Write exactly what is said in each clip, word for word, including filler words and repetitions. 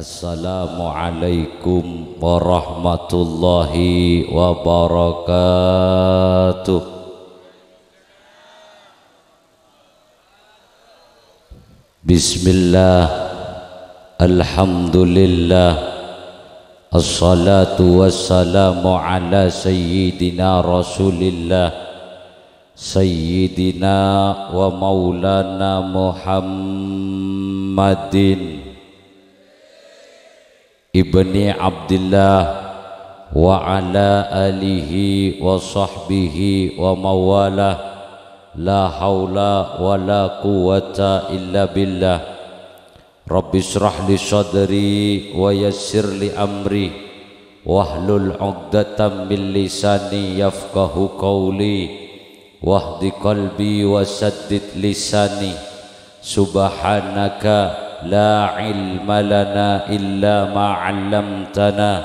Assalamualaikum warahmatullahi wabarakatuh. Bismillah. Alhamdulillah. Assalatu wassalamu ala sayyidina Rasulillah, sayyidina wa maulana Muhammadin ibni Abdillah wa ala alihi wa sahbihi wa mawalah. La haula wa la quwwata illa billah. Rabbi israh li sadri wa yassir li amri, wahlul 'uqdatam min lisani yafqahu qawli, wahdi qalbi wa saddid lisani. Subhanaka la ilma lana illa ma 'allamtana,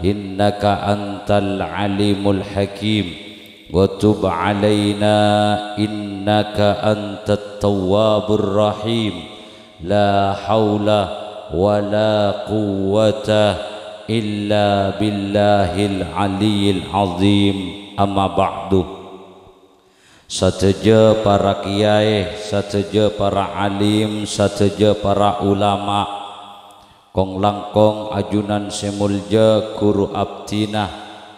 innaka antal alimul hakim. Wa tub alaina innaka antat tawwabur rahim. La haula wa la quwwata illa billahil aliyyil azim. Amma ba'du. Sadhâjâ para kiyaè, sadhâjâ para alim, sadhâjâ para ulama, kong-langkong ajunan sè molja ghuru abdhina,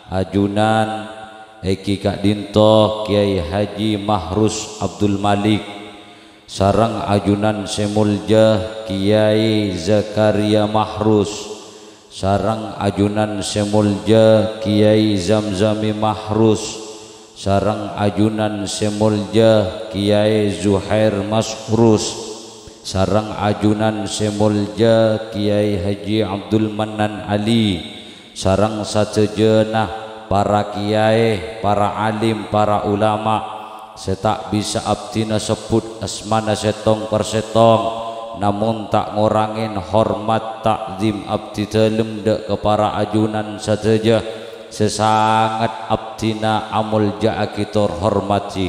ajunan èngghi ka'dinto Kiai Haji Mahrus Abdul Malik, sareng ajunan sè molja Kiai Zakaria Mahrus, sareng ajunan sè molja Kiai Zamzami Mahrus, sareng ajunan sè molja Kiai Zuhair Mahrus, sareng ajunan sè molja Kiai Haji Abdul Mannan Ali, sareng sadhâjâna para kiyaè, para alim, para ulama, sè ta' bisa abdhina sebbhut asmana sèttong per sèttong, namong ta' ngorangè hormat ta'zim abdhi dhâlem dâ' ka para ajunan sadhâjâ sè sanget abdhina amolja'aghi tor hormadhi.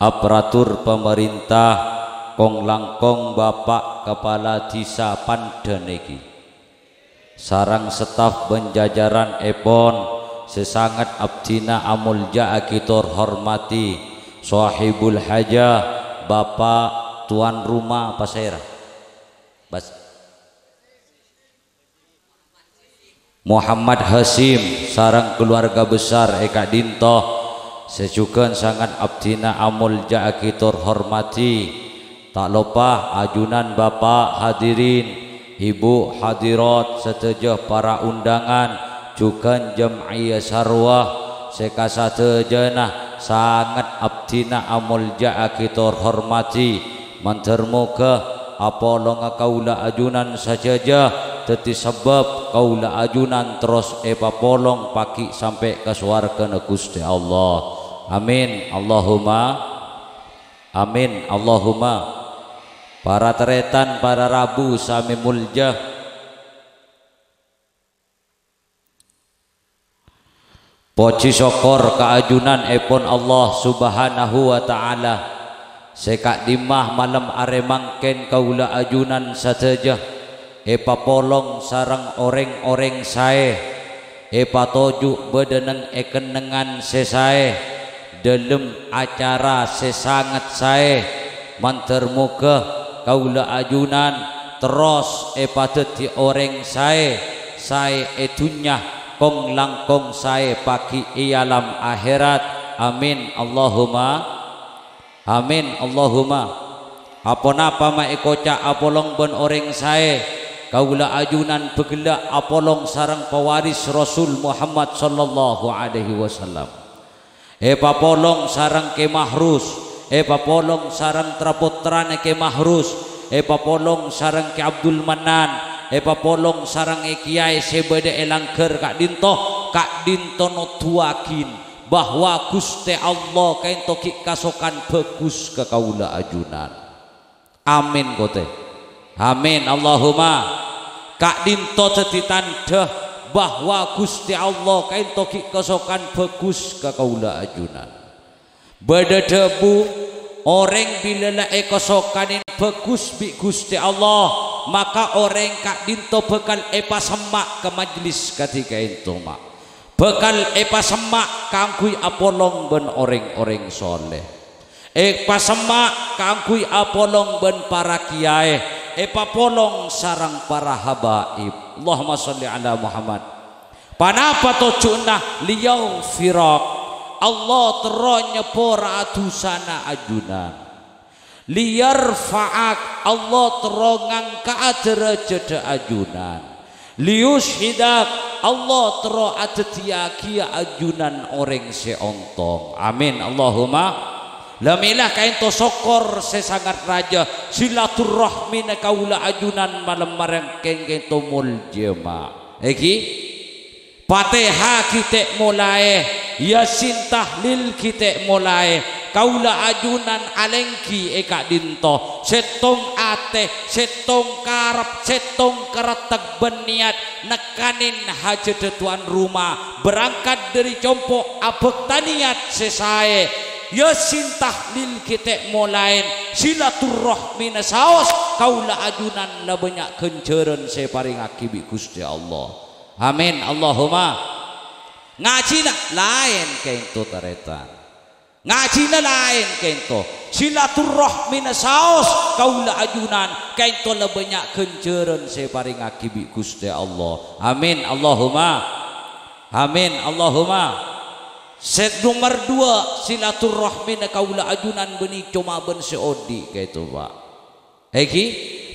Aparatur pamarènta, kong-langkong Bapa' Kapala Dhisa Pandhân nèkè. Sareng staf bân jajaranèpon sè sanget abdhina amolja'aghi tor hormadhi, Sohibul Hajah, Bapa' Tuan Roma pasèra? Bas-, Muhammad Hasyim sareng keluarga besar è ka'dinto sè jhughân sanget abdhina amolja'aghi tor hormadhi. Ta' loppa ajunan Bapa', hadirin, Ibu, hadirat, sadhâjâ para undangan, jhughân jam'iyah sarwa sè kasadhâjâna sanget abdhina amolja'aghi tor hormadhi. Mandhâr moghâ apolonga kaulâ ajunan sadhâjâ dhâddhi sabâb kaulâ ajunan terros èpapolong pagghi' sampè' ka sowarghâna Ghustè Allah. Amin. Allahumma Amin, Allahumma. Para tarètan, para rabu sè molja. Pojhi sokkor ka ajunanèpon Allah Subhanahu wa Ta'ala, sè ka'dimma malem arè mangkèn kaulâ ajunan sadhâjâ èpapolong sareng orèng-orèng saè, èpatoju' bâdâ neng-èkennengngan sè saè, dâlem acara sè sanget saè, mandhâr moghâ kaulâ ajunan terros èpadhâddhi orèng saè, saè è dhunnya, kong-langkong saè pagghi' è alam akhèrat. Amin, Allahumma. Amin, Allahumma. Aponapa ma' èkoca' apolong bân orèng saè, kaulâ ajunan bâghellâ' apolong sareng pawaris Rasul Muhammad sallallahu alaihi wasallam. Èpapolong sareng Kè Mahrus, èpapolong sareng tra-pottrana Kè Mahrus, èpapolong sareng Kè Abdul Mannan, èpapolong sareng è kiyaè sè bâdâ è langghâr ka'dinto, ka'dinto noduwâghin bahwa Ghustè Allah ka'dinto ghi' kasokan bhâghus ka kaulâ ajunan. Amin, kote. Amin, Allahumma. Ka'dinto dhâddhi tandhâ bahwa Ghustè Allah ka'dinto ghi' kasokan bhâghus ka kaulâ ajunan. Bâdâ dhâbu, orèng bilâ la èkasokanè bhâghus bi' Ghustè Allah, maka orèng ka'dinto bhâkal èpasemma' ka majlis kadhi ka'dinto, ma'. Bhâkal èpasemma' kaangghuy apolong bân orèng-orèng sholeh. Èpasemma' kaangghuy apolong bân para kiyaè, èpapolong sareng para habaib. Allahumma sholli ala Muhammad. Ponapa tojjhuwânna? Liyaghfirak. Allah terro nyeppora'a dhusana ajunan. Liyarfa'ak. Allah terro ngangka'a dârâjâddhâ ajunan. Liyusyhidak. Allah terro adhâddhiyâghi ajunan orèng sè ontong. Amin. Allahumma. La mèla ka'dinto sokkor sè sanget rajâ, silaturrahmina kaulâ ajunan malem marèng kèng ka'dinto moljâ, ma'. Èngghi? Fatèha ghi' ta' molaè, Yasin tahlil ghi' ta' molaè, kaulâ ajunan alèngghi è ka'dinto, sèttong atè, sèttong karep, sèttong karettek bân niyat nekkanè hajhâddhâ towan roma, berangkat dâri compo' abhâkta niyat sè saè, Yasin tahlil ghi' ta' molaè, silaturrahmina saos, kaulâ ajunan la bânnya' ghânjhârân sè èparèngaghi bi' Ghustè Allah. Amin. Allahumma. Ngajhina laèn ka'dinto, tarètan. Ngajhina laèn ka'dinto. Silaturrahmina saos kaulâ ajunan ka'dinto la bânnya' ghânjhârân sè èparèngaghi bi' Ghustè Allah. Amin. Allahumma. Amin. Allahumma. Sè nomer duwâ', silaturrahmina kaulâ ajunan bânnè coma bân sè odi' ka'dinto, Pa'. Èngghi,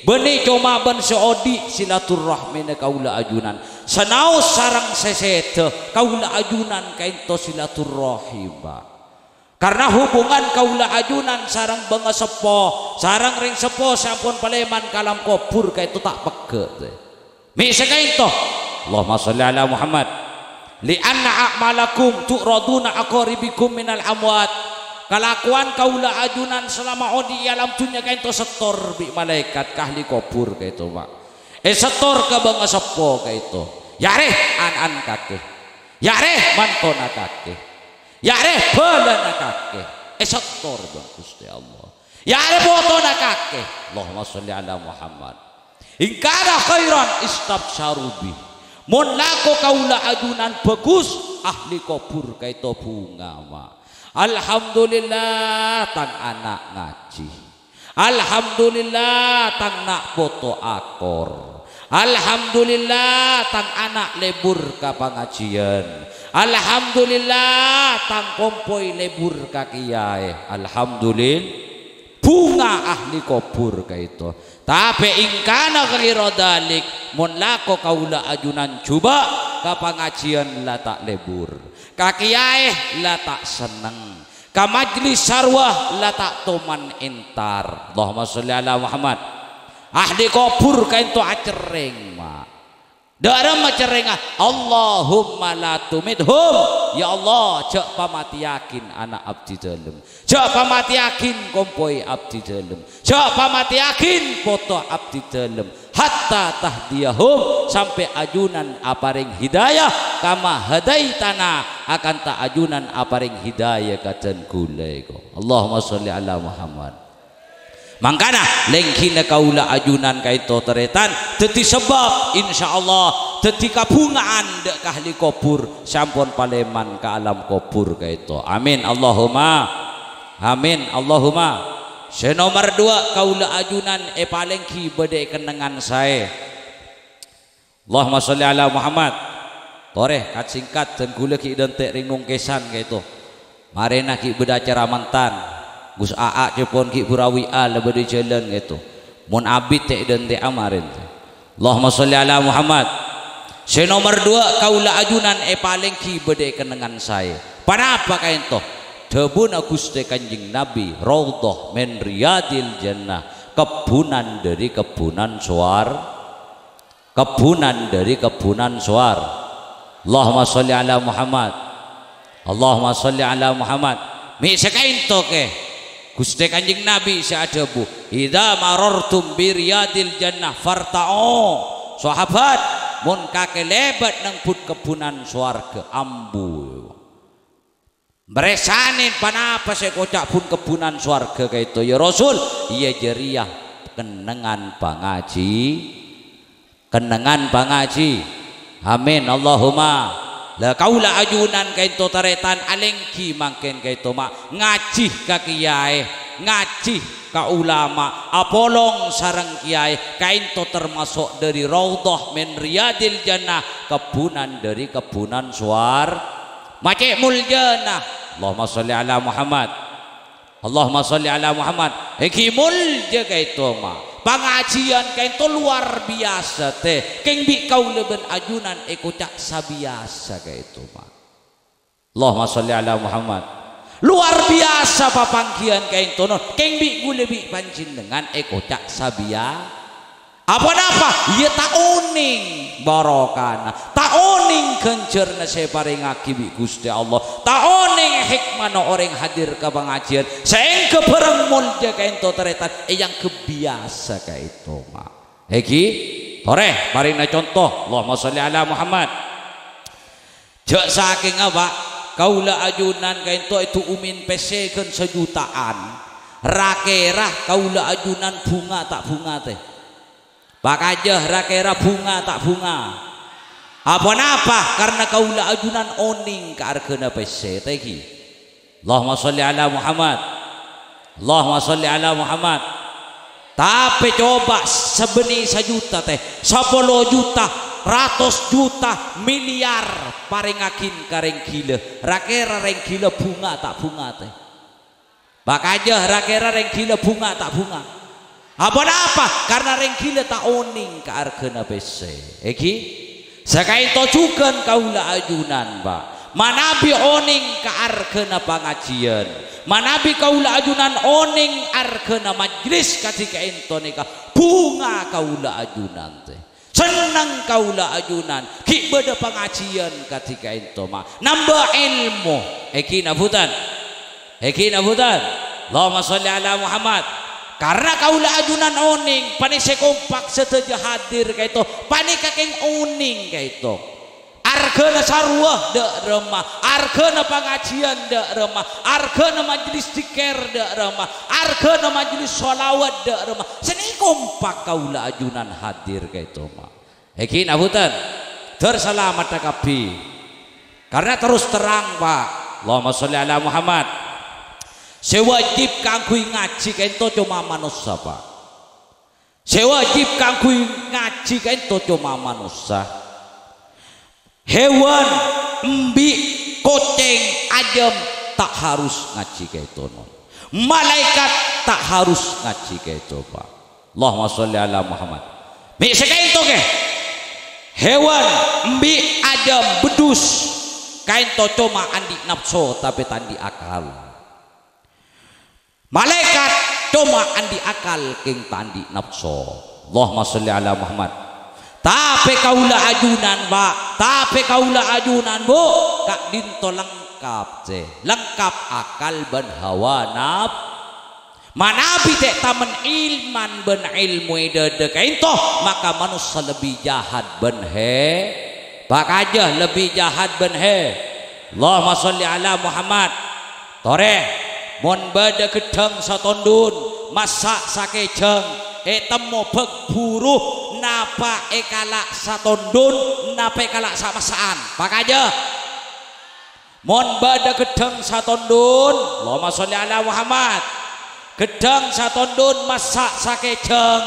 bânnè coma bân sè odi' silaturrahmina kaulâ ajunan. Sanaos sareng sè sèdhâ, kaulâ ajunan ka'dinto silaturrahim, Pa'. Karna hubungan kaulâ ajunan sareng bângaseppo, sareng rèng seppo sè ampon palèman ka alam kobhur ka'dinto ta' pegghâ', tè. Mè' sè ka'dinto. Allahumma shalli ala Muhammad. "Li anna a'malakum tu'raduna aqaribikum minal amwat." Kalakowan kaulâ ajunan salama odi' è alam dhunnya ka'dinto sèttor bi' malaèkat ka ahli kobhur ka'dinto, Pa'. Èsèttor ka bângaseppo ka'dinto. Yâ arè, an-, an kakè. Yâ arè, mantona kakè. Yâ arè, bhâlâna kakè. Èsèttor bân Ghustè Allah. Yâ arè, potona kakè. Allahumma shalli ala Muhammad. In kana khairan istabsyaru bih. Mon lako kaulâ ajunan bhâghus, ahli kobhur ka'dinto bhunga, Ma'. Alhamdulillah, tang ana' ngajhi. Alhamdulillah, tang na' poto akor. Alhamdulillah, tang ana' lebur ka pangajhiyân. Alhamdulillah, tang kompoy lebur ka kiyaè. Alhamdulillah. Bhunga ahli kobhur ka'dinto. Tapè in kana ghaira dzalik, mon lako kaulâ ajunan jhubâ' ka pangajhiyân la ta' lebur, ka kiyaè la ta' senneng, ka majlis sarwa la ta' toman entar. Allahumma shalli ala Muhammad. Ahli kobhur ka'dinto acerrèng, Ma'. Dâ'remma cerrèngnga, "Allahumma la tumithum." Ya Allah, jhâ' pamatèyaghin ana' abdhi dhâlem. Jhâ' pamatèyaghin kompoy abdhi dhâlem. Jhâ' pamatèyaghin poto abdhi dhâlem. Hatta tahdiyahum, sampè' ajunan aparèng hidayah, kama hadaitana, akanta ajunan aparèng hidayah ka dân ghulâ èko. Allahumma shalli ala Muhammad. Mangkana, lèngghina kaulâ ajunan ka'dinto tarètan, dhâddhi sabâb, insyaallah, dhâddhi kabhunga'an dâ' ka ahli kobhur, sè ampon palèman ka alam kobhur ka'dinto. Amin, Allahumma. Amin, Allahumma. Sè nomer duwâ', kaulâ ajunan èpalènggi bâdâ è kennengngan saè. Allahumma shalli ala Muhammad. Torè, kat-sèngkat, dân ghulâ ghi' dântè' rèng nongkèsan ka'dinto. Marèna ghi' bâdâ acara mantan. Gus Aa' cèpon ghi' burawi'a la bâdâ è jhâlân ka'dinto. Mon abit ta' èdântè'a marèn. Allahumma shalli ala Muhammad. Sè nomer duwâ', kaulâ ajunan èpalènggi bâdâ è kennengngan saè. Ponapa ka'dinto? Dhâbuna Ghustè Kanjeng Nabi, "Raudhah min riyadil jannah." Kebbhunan dâri kebbhunan sowar- Kebbhunan dâri kebbhunan sowar-. Allahumma shalli ala Muhammad. Allahumma shalli ala Muhammad. Mè' sè ka'dinto kè. Ghustè Kanjeng Nabi sè adhâbu, "Idza marartum bi riyadil jannah farta'u." Sahabat, mon kakè lèbât neng but-kebbhunan sowarghâ, ambu. Marèsanè ponapa sè èkoca' bun-kebbhunan sowarghâ ka'dinto, ya Rasul? Iyâ jârèya. kennengngan pangaji, kennengngan pangaji. Amin, Allahumma. La kaulâ ajunan kaènto tarètan alèngghi mangkèn kaènto ma' ngajhi ka kèyaè, ngajhi ka ulama, apolong sareng kèyaè, kaènto termasuk dâri raudhah min riyadil jannah, kebbhunan dâri kebbhunan sowar-, ma' cè' moljâna. Allahumma sholli ala Muhammad. Allahumma sholli ala Muhammad. Èngghi molja kaènto, ma'. Pangajiân kaènto lowar biyasa, tè. Kèng bi' kaulâ bân ajunan èkoca' sabiyasa kaènto, ma'. Allahumma sholli ala Muhammad. Lowar biyasa papangghiyân kaènto, non. Kèng bi' kaulâ bi' panjhennengngan èkoca' sabiya-, Aponapa? Iyâ, ta' onèng barokana, ta' onèng ghânjhârânna sè èparèngaghi bi' Ghustè Allah, ta' onèng hikmana orèng hadir ka pangajiân, saèngghâ bhârâng molja kaènto tarètan èangghep biyasa kaènto, ma'. Èngghi, torè, parèngana conto, Allahumma sholli ala Muhammad. Jhâ' sakèngnga, Pa', kaulâ ajunan kaènto èdu'umin pèssè ghân sajuta'an. Ra-kèra kaulâ ajunan bhunga ta' bhunga, tè? Pakajâ, ra-kèra bhunga ta' bhunga? Aponapa? Karna kaulâ ajunan onèng ka arghâna pèssè, tè ghi. Allahumma sholli ala Muhammad. Allahumma sholli ala Muhammad. Tapè coba' sabânnè sajuta, tè, sapolo juta, ratos juta, miliar parèngaghin ka rèng ghilâ. Ra-kèra rèng ghilâ bhunga ta' bhunga, tè? Pakajâ, ra-kèra rèng ghilâ bhunga ta' bhunga? Aponapa? Karna rèng ghilâ ta' onèng ka arghâna pèssè. Èngghi? Sakaènto jhughân kaulâ ajunan, Pa'. Manabi onèng ka arghâna pangajiân, manabi kaulâ ajunan onèng arghâna majlis kadhi kaènto nèka, bhunga kaulâ ajunan, tè. Senneng kaulâ ajunan, ghi' bâdâ pangajiân kadhi kaènto, ma'. Nambâ èlmo, èngghi napa bhunten? Èngghi napa bhunten? Allahumma sholli ala Muhammad. Karna kaulâ ajunan onèng, panè sè kompak sadhâjâ hadir kaènto, panèka kèng onèng kaènto. Arghâna sarowah dâ' remma, arghâna pangajiân dâ' remma, arghâna majlis dzikir dâ' remma, arghâna majlis sholawat dâ' remma. Sè nè kompak kaulâ ajunan hadir kaènto, ma'. Èngghi napa bhunten? Dâr salameddhâ kabbhi. Karna terros terrang, Pa'. Allahumma sholli ala Muhammad. Sè wajib kaangghuy ngajhi kaènto coma manossa, Pa'. Sè wajib kaangghuy ngajhi kaènto coma manossa. Hèwan, embi', kocèng, ajâm ta' harus ngajhi kaènto, non. Malaèkat ta' harus ngajhi kaènto, Pa'. Allahumma sholli ala Muhammad. Mè' sè kaènto, kè. Hèwan, embi', ajâm, beddhus. Kaènto coma andi' napso, tapè ta' andi' akal. Malaèkat coma andi' akal, kèng ta' andi' napso. Allahumma sholli ala Muhammad. Tapè kaulâ ajunan, Pa', tapè kaulâ ajunan, Bu', ka'dinto lengkap, cè. Lengkap akal bân hawa naf-, manabi cè' tamen iman bân èlmo è dâdâ kaènto, maka manossa lebbi jahat bân he-, pakajâ lebbi jahat bân he-, Allahumma sholli ala Muhammad. Torè, mon bâdâ gheddhâng satondhun, massa' sakejjhâng, ètemmo bhâk bhuru, napa èkala' satondhun, napa èkala' sa'-massa'an? Pakajâ. Mon bâdâ gheddhâng satondhun, Allahumma sholli ala Muhammad. Gheddhâng satondhun massa' sakejjhâng,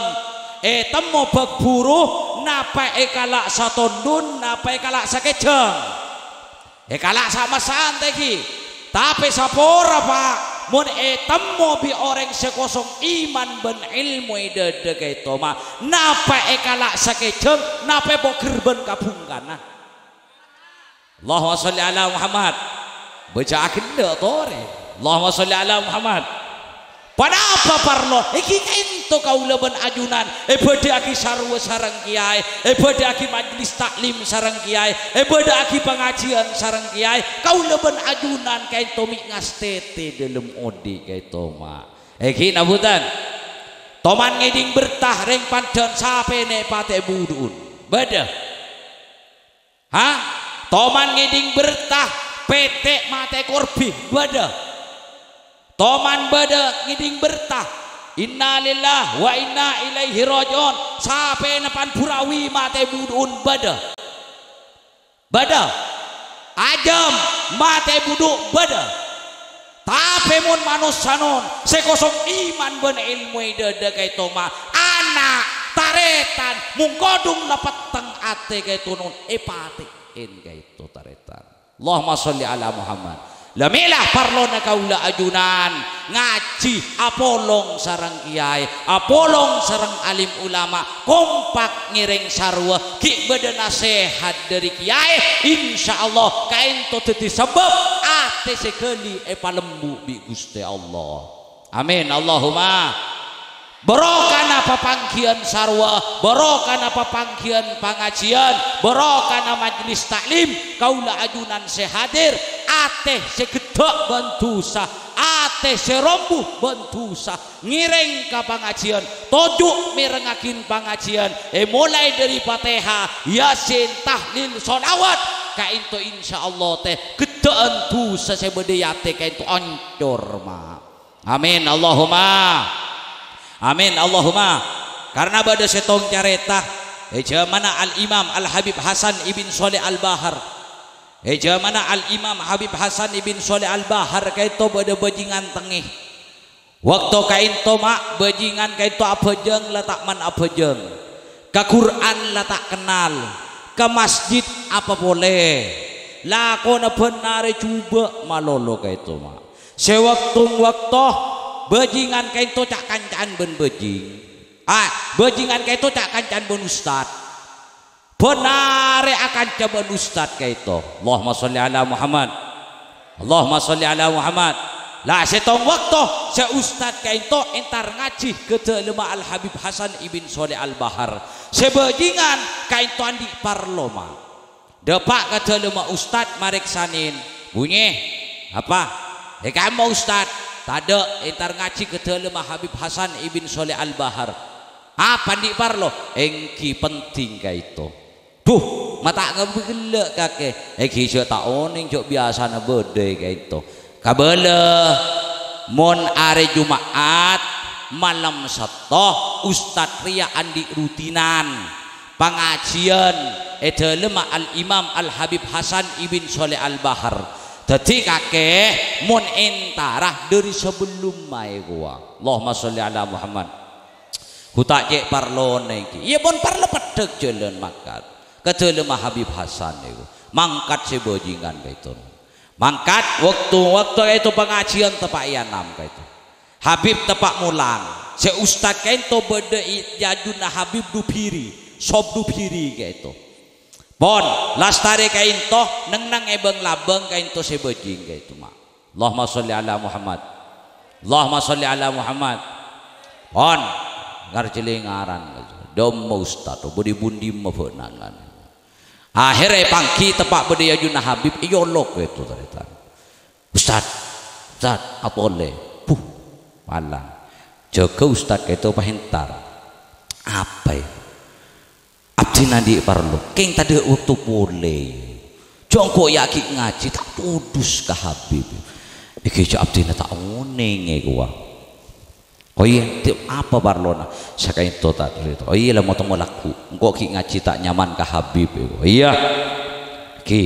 ètemmo bhâk bhuru, napa èkala' satondhun, napa èkala' sakejjhâng? Èkala' sa'-massa'an tèghi. Tapè sapora, Pa', mon ètemmo bi' orèng sè kosong iman bân èlmo è dâdâ kaènto, Ma', napa èkala' sakejjhâng, napa èpoghâr bân kabhungkana? Allahumma sholli ala Muhammad. Bâca'aghi ghellâ' torè. Allahumma sholli ala Muhammad. Ponapa parlo? Èngghi kaènto kaulâ bân ajunan èbâdâ'aghi sarowah sareng kèyaè, èbâdâ'aghi majlis ta'lim sareng kèyaè, èbâdâ'aghi pangajiân sareng kèyaè. Kaulâ bân ajunan kaènto mè' ngastètè dâlem odi' kaènto, Ma'. Èngghi napa bhunten? Toman ngèdhing bertah rèng pandhân sapènè patè budhu'un. Bâdâ? Ha? Toman ngèdhing bertah, pètè' matè korbhi, bâdâ? Toman bâdâ ngèdhing bertah, Innalillahi wa inna ilaihi raji'un. Sapèna pan burawi matè budhu'un bâdâ. Bâdâ. Ajâm matè budhu' bâdâ. Tapè mon manossa non sè kosong iman bân èlmo è dâdâ ka'ènto ma' ana' tarètan mon kodhung la petteng atè ka'ènto non èpatè'è ka'ènto tarètan. Allahumma sholli ala Muhammad. La mèla parlona kaulâ ajunan ngajhi apolong sareng kèyaè, apolong sareng alim ulama, kompak ngèrèng sarwa, ghi' bâdâ nasèhat dâri kèyaè, insyaallah ka'ènto dhâddhi sabâb atè sè ghâli èpalembu' bi' Ghustè Allah. Amin, Allahumma. Barokana papangghiyân sarwa, barokana papangghiyân pangajiyân, barokana majlis ta'lim, kaulâ ajunan sè hadir, atè sè gheddhâ' bân dhusa, atè sè rombu bân dhusa, ngèrèng ka pangajiyân, toju' mèrengngaghi pangajiyân, è molaè dâri Fatihah, Yasin, tahlil, sholawat, ka'ènto insyaallah tè gheddhâ'ân dhusa sè bâdâ è atè ka'ènto ancor, ma'. Amin, Allahumma. Amin, Allahumma. Karna bâdâ sèttong carèta, è jhâmanna Al-Imam Al-Habib Hasan ibn Shaleh Al-Bahar. È jhâmanna Al-Imam Habib Hasan ibn Shaleh Al-Bahar ka'ènto bâdâ bhâjingan tengngè. Bâkto ka'ènto, ma', bhâjingan ka'ènto abhâjâng la ta' man-abhâjâng. Ka Qur'an la ta' kennal. Ka masjid apa polè. Lakona bân arè jhubâ' malolo ka'ènto, ma'. Sè bâkto-bâkto bhâjingan ka'ènto ca'-kanca'an bân bhâjing. Ah, bhâjingan ka'ènto ca'-kanca'an bân ustad. Bân arè akanca bân ustad ka'ènto. Allahumma sholli ala Muhammad. Allahumma sholli ala Muhammad. La sèttong bâkto sè ustad ka'ènto entar ngajhi ka dâlemma Al Habib Hasan ibn Shaleh Al Bahar. Sè bhâjingan ka'ènto andi' parlo, ma'. Dâpa' ka dâlemma ustad marèksanè, "Bunyè, apa? È kamma ustad?" "Tadâ', entar ngajhi ka dâlemma Habib Hasan ibn Shaleh Al Bahar." "Apa andi' parlo?" "Èngghi penting ka'ènto." "Dhu, ma' ta' ngabellâ' kakè." "Èngghi jhâ' ta' onèng jhâ' biyasana bâdâ ka'ènto." Kabâlâ, mon arè Juma'at, malem Satto, ustad rèya andi' rutinan pangajiyân è dâlemma Al Imam Al Habib Hasan ibn Shaleh Al Bahar. Dhâddhi kakè mon entara dâri sabellumma èkowa. Allahumma sholli ala Muhammad. Ghu ta' cè' parlona èngghi. Iyâ, mon parlo peddhâk jhâlân mangkat. Ka dâlemma Habib Hasan nèko. Mangkat sè bhâjingan ka'ènto. Mangkat, bâkto-bâkto ka'ènto pangajiyân teppa' è enam ka'ènto. Habib teppa' molang. Sè ustad ka'ènto bâdâ è ajunna Habib Dubiri. Sob Dubiri ka'ènto. Pon, lastarè ka'ènto, neng-enneng è bâng-labâng ka'ènto sè bhâjing ka'ènto, ma'. Allahumma sholli ala Muhammad. Allahumma sholli ala Muhammad. Pon, ngarjhâlèngaran. Dâmma ustad, bâdâ è bun dimma bâ'na ngan. Akhèrra èpangghi teppa' bâdâ è ajunna Habib, èolok ka'ènto tarètan. "Ustad, ustad, apolè." Buh, malang. Jâgâ ustad ka'ènto pas entar. "Apa, yâ?" "Abdhina andi' parlo." "Kèng tadâ' bâkto polè. Jhâ' engko' yâ ghi' ngajhi, ta' todus ka Habib." "Èngghi jhâ' abdhina ta' onèng èkowa." "Oh iyâ, ti-, apa parlona?" "Saka'ènto ta' cerrèta." "Oh iyâ, la mo-, temmo lagghu'. Engko' ghi' ngajhi ta' nyaman ka Habib." "Iyâ." Ghi,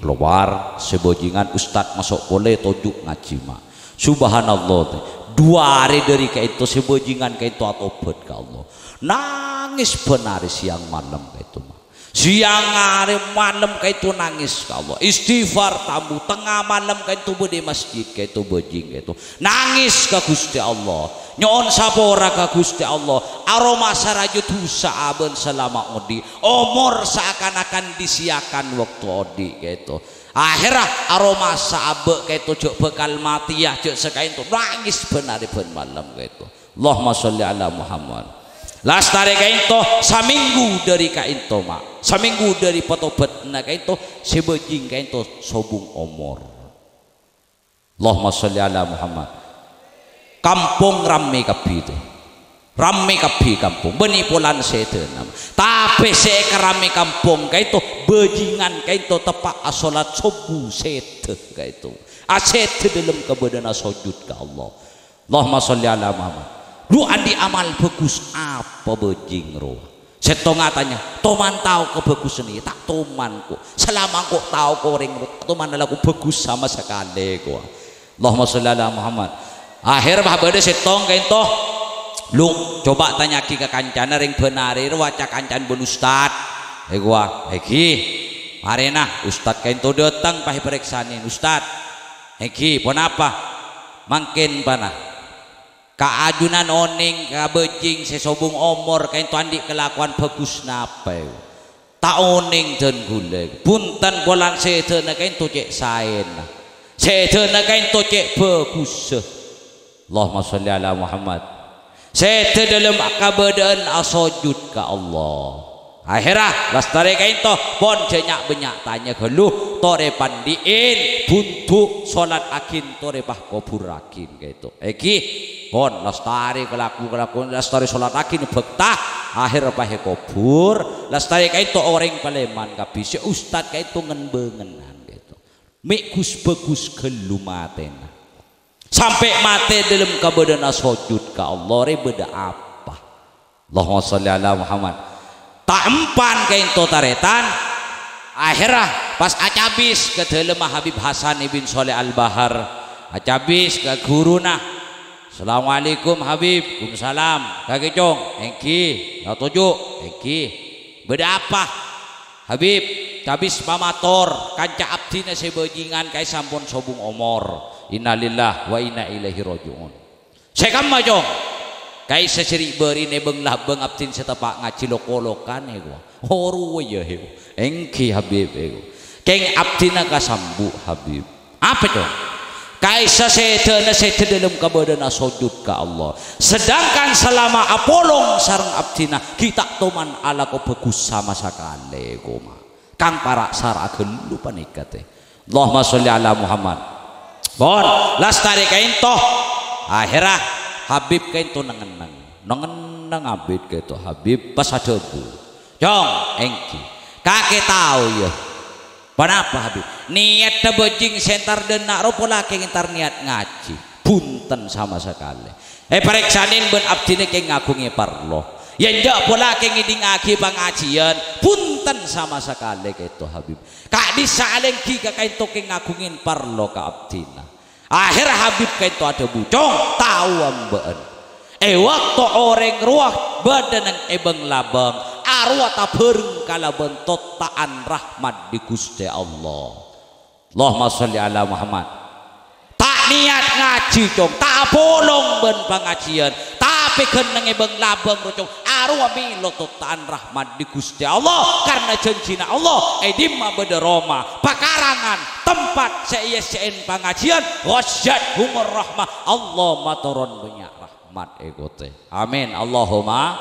kalowar, sè bhâjingan ustad maso' polè toju' ngajhi, ma'. Subhanallah, tè. Duwâ arè dâri ka'ènto sè bhâjingan ka'ènto atobhât ka Allah. Nangès bân arè sèyang malem ka'ènto, ma'. Sèyang arè malem ka'ènto nangès ka Allah. Istighfar tambu, tengnga malem ka'ènto bâdâ è masjid ka'ènto bhâjing ka'ènto. Nangès ka Ghustè Allah. Nyo'on sapora ka Ghustè Allah. Aromasa rajâ dhusa abâ'na salama odi'. Omor saakan-akan disiyakan bâkto odi' ka'ènto. Akhèrra aromasa abâ' ka'ènto jhâ' bhâkal matèya, jhâ' saka'ènto. Nangès bân arè bân malem ka'ènto. Allahumma sholli ala Muhammad. Lastarè ka'ènto, samènggu dâri ka'ènto, ma'. Samènggu dâri patobhâdhânna ka'ènto, sè bhâjing ka'ènto sobung omor. Allahumma sholli ala Muhammad. Kampong rammè kabbhi, tè. Rammè kabbhi kampong. Bânnè polana sèdhâna. Tapè sè èkarammè kampong ka'ènto, bhâjingan ka'ènto teppa' asolat sobbhu sèdhâ ka'ènto. Asèdhâ dâlem kabâdâna sojud ka Allah. Allahumma sholli ala Muhammad. Lu andi' amal bhâghus apa bhâjing rowa? Sèttongnga atanya, "Toman tao kabhâghusân iyâ?" "Ta' toman, ko'. Salama engko' tao ka orèng rowa, ta' toman alako bhâghus sama sakalè, ko'." Allahumma sholli ala Muhammad. Akhèr, bâ, bâdâ sèttong kaènto. Lu, coba tanya'aghi ka kancana rèng bân arè rowa, ca kancana bân ustad. Èkowa, èngghi. Marèna, ustad kaènto dâteng, pas èparèksanè. "Ustad, èngghi, ponapa?" "Mangkèn, pana. Kaajunan onèng ka bhâjing sè sobung omor kaènto andi' kalakowan bhâghus napa, èo? Ta' onèng dân ghulâ. Bhunten polana sèdhâna kaènto cè' saèna. Sèdhâna kaènto cè' bhâghussâ." Allahumma sholli ala Muhammad. Sèdhâ dâlem kabâdâ'ân asojud ka Allah. Akhèrra, lastarè kaènto, pon jhâ' nya'-bânnya' tanya ghâllu, torè pandi'in, bhundu', solat aghin, torè pahkobhurraghin kaènto. Èngghi, pon, lastarè kalaku-kalakuwân, lastarè solat aghin bhâkta, akhèr pahèkobhur, lastarè kaènto orèng palèman kabbhi, sè ustad kaènto ngen-bângenan kaènto. Mè' ghus-bhâghus ghâllu matèna. Sampè' matè dâlem kabâdâ'ân asojud ka Allah, rè bâdâ apa? Allahumma sholli ala Muhammad. Ta' empan kaènto tarètan. Akhèrra pas acabis ka dâlemma Habib Hasan ibn Sholeh Al-Bahar. Acabis ka ghuruna. "Assalamualaikum, Habib." "Kumsalam." "Kakè, Cong?" "Èngghi." "Atoju'." "Èngghi." "Bâdâ apa?" "Habib, cabis pamator, kanca abdhina sè bhâjingan kaèssa ampon sobung omor. Innalillahi wa inna ilaihi raji'un." "Sè kamma, Cong?" "Kaèssa sè ri'-bâri'na è bâng-labâng abdhina sè teppa' ngajhi lok-kolokan, èkowa." "Oh, rowa, yâ, èkowa." "Èngghi, Habib, èkowa." "Kèng abdhina kasambu', Habib." "Apa, Cong?" "Kaèssa sèdhâna sèdhâ dâlem kabâdâ'ân asojud ka Allah. Sedangkan salama apolong sareng abdhina, ghi' ta' toman alako bhâghus sama sakalè, koma. Kang para' sara'a ghâllu panèka, tè." Allahumma sholli ala Muhammad. Pon, lastarè kaènto. Akhèrra Habib kaènto neng-enneng. Neng-enneng abit kaènto Habib pas adhâbu. "Cong, èngghi. Kakè tao, yâ?" "Ponapa, Habib?" "Nèyatta bhâjing sè entar dâ' enna' rowa pola kèng entar nèyat ngajhi. Bhunten sama sakalè. Èparèksanè bân abdhina kèng ngaghungè parlo. Yâ enjâ' pola kèng ngèdingngaghi pangajhiyân. Bhunten sama sakalè kaènto, Habib. Ka'dissa' alèngghi ka kaènto kèng ngaghungè parlo ka abdhina." Akhèrra Habib kaènto adhâbu, "Cong, tao ambâ'ân. È bâkto orèng rowa bâdâ neng è bâng-labâng, arowa tabhâreng kalabân totta'an rahmat dhi Ghustè Allah." Allahumma sholli ala Muhammad. "Ta' nèyat ngajhi, Cong, ta' apolong bân pangajhiyân, tapè ghân neng è bâng-labâng rowa, Cong, arowa mèlo totta'an rahmat dhi Ghustè Allah, karna jhânjhina Allah, è dimma bâdâ roma, pakarangan, tempat sè èyessè'è pangajhiyân, ghasyiyathumur rahmah, Allah matoron bânnya' rahmat." Mat èkotè. Amin. Allahumma.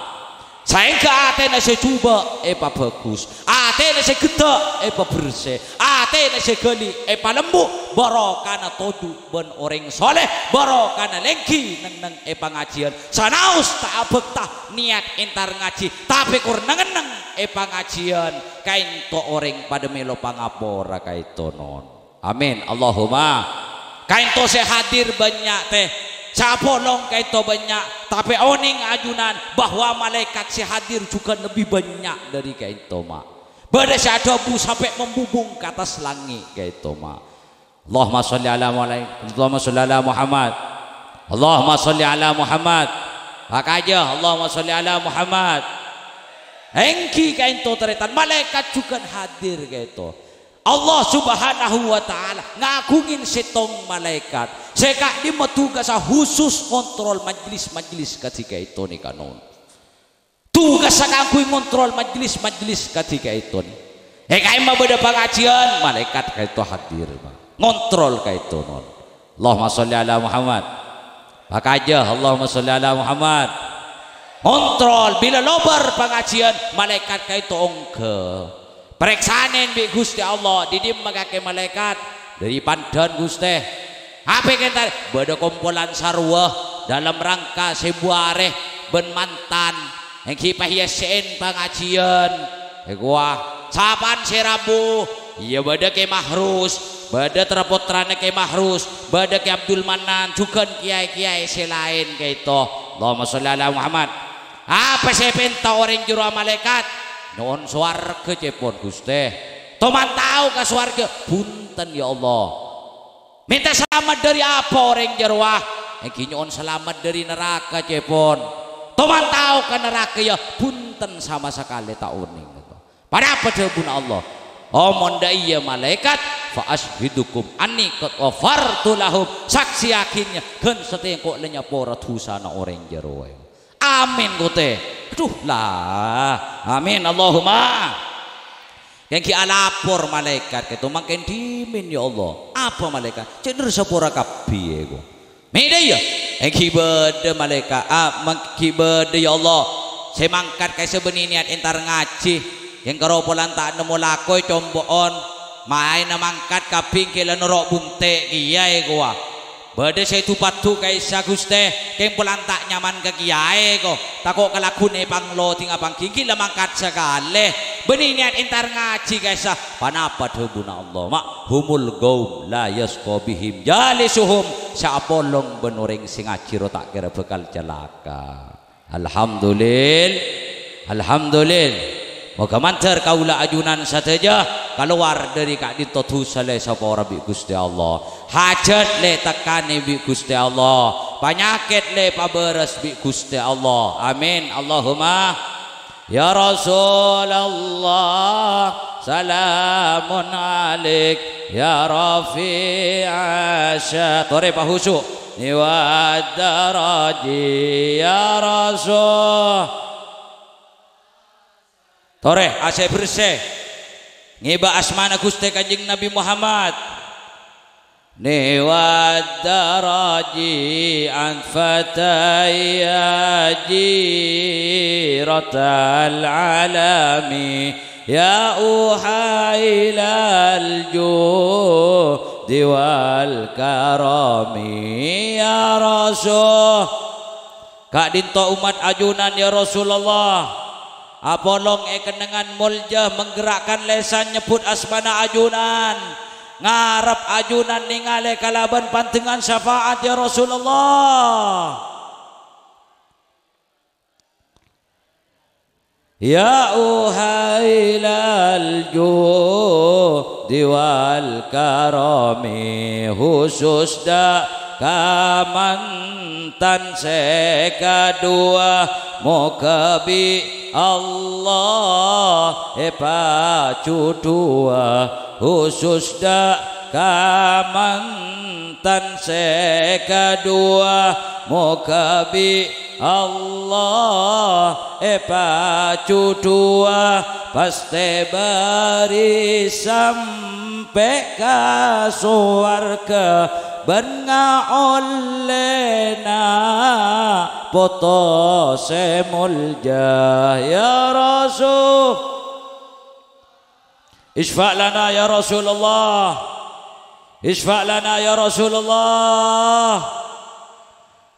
Saèngghâ atèna sè jhubâ' èpabhâghus, atèna sè ghedda' èpabersè, atèna sè ghâli' èpalembu', barokana toju' bân orèng soleh, barokana lèngghi neng-enneng è pangajhiyân, sanaos ta' abhâkta nèyat entar ngajhi, tapè kor neng-enneng è pangajhiyân, kaènto orèng padâ mèlo pangapora kaènto non. Amin. Allahumma. Kaènto sè hadir bânnya', tè. Sè apolong kaènto bânnya', tapè onèng ajunan bahwa malaèkat sè hadir jhughân lebbi bânnya' dâri kaènto, ma'. Bâdâ sè adhâbu sampè' membubung ka attas langngè' kaènto, ma'. Allahumma sholli ala Mulai-, Allahumma sholli ala Muhammad. Allahumma sholli ala Muhammad. Pakajâ, Allahumma sholli ala Muhammad. Èngghi kaènto tarètan, malaèkat jhughân hadir kaènto. Allah Subhanahu wa Ta'ala ngaghungè sèttong malaèkat sè ka'dimma tugassa husus ngontrol majlis-majlis kadhi kaènto nèka, non. Tugassa kaangghuy ngontrol majlis-majlis kadhi kaènto nè. È ka'imma bâdâ pangajhiyân, malaèkat kaènto hadir, Pak. Ngontrol kaènto, non. Allahumma sholli ala Muhammad. Pakajâ, Allahumma sholli ala Muhammad. Ngontrol, bilâ lobâr pangajhiyân, malaèkat kaènto ongghâ. Parèksanè bi' Ghustè Allah, dhi dimma kakè malaèkat? Dâri Pandân, Ghustè. Apè kèntar? Bâdâ kompolan sarwa dâlem rangka sèbu arè bân mantan, èngghi paèyessè'è pangajhiyân. Èkowa, sapan sè rabu, iyâ bâdâ Kè Mahrus. bâdâ tra-pottrana Kè Mahrus, bâdâ Kè Abdul Mannan, jhughân kèyaè-kèyaè sè laèn ka'dinto. Allahumma sholli ala Muhammad. Apa sè èpènta orèng jârowa malaèkat? Nyo'on sowarghâ, ca'èpon, Ghustè. Toman tao ka sowarghâ, bhunten, ya Allah. Mènta salamet dâri apa orèng jârowa? Èngghi nyo'on salamet dâri naraka, ca'èpon. Toman tao ka naraka, ya, bhunten, sama sakalè ta' onèng. Ponapa dhâbuna Allah? Omon dâ' iyâ malaèkat, "Fa asyhidukum anni qad ghafartu lahum." Saksèyaghi, ghân satèya engko' la nyapora dhusana orèng jârowa. Amin, kote. Aduh, la. Amin, Allahumma. Kèng ghi' alapor malaèkat ka'dinto, mangkèn dhimèn, ya Allah. Apa malaèkat? Cè' nèr sapora kabbhi, ya, ko. Mèdhâ, ya? Èngghi bâdâ malaèkat, ah, mangkèn ghi' bâdâ, ya Allah. Sè mangkat ka'issa' bânnè niyat entar ngajhi. Kèng karo polana ta' nemmo lako è compo'on. Maèna mangkat kabbhi èngghi la noro' bunte' kèyaè, kowa. Bâdâ sè du-paddhu ka'issa', Ghustè, kèng polana ta' nyaman ka kèyaè, ko. Tako' kalaghuna èpangloding apangghi, èngghi la mangkat sakalè. Bânnè niyat entar ngajhi ka'issa'. Ponapa dhâbuna Allah? Ma' humul qaum la yasqa bihim jalisuhum. Sè apolong bân orèng sè ngajhi rowa ta' kèra bhâkal calaka. Alhamdulil-, Alhamdulil. Moghâ mandhâr kaulâ ajunan sadhâjâ kalowar dâri ka'dinto dhusa la èsapora bi' Ghustè Allah. Hajhât la ètekkanè bi' Ghustè Allah. Panyakèt la èpabârâs bi' Ghustè Allah. Amin. Allahumma. Ya Rasulullah, salamun alaik, ya rafi'as sy-, torè pahusu'. Niwad daraji, ya Rasul. Torè, asè-bersè. Ngèbâ asmana Ghustè Kanjeng Nabi Muhammad. Niwad daraji an fataya jiratal alami, ya uhailal judi wal karami, ya Rasul. Ka'dinto ommat ajunan, ya Rasulullah. Apolong è kennengngan molja, menggerakkan lesan nyebbhut asmana ajunan. Ngarep ajunan nèngalè kalabân pandengngan syafaat, ya Rasulullah. Ya uhailal judi wal karami, khusus dâ' ka mantan sè kaduwâ, moghâ bi' Allah èpajudhuwâ, khusus dâ' ka mantan sè kaduwâ, moghâ bi' Allah èpajudhuwâ, pastè bâri' sampè' ka sowarghâ bân ngaollèna poto sè molja, ya Rasul. Isfa' lana ya Rasulullah. Isfa' lana ya Rasulullah.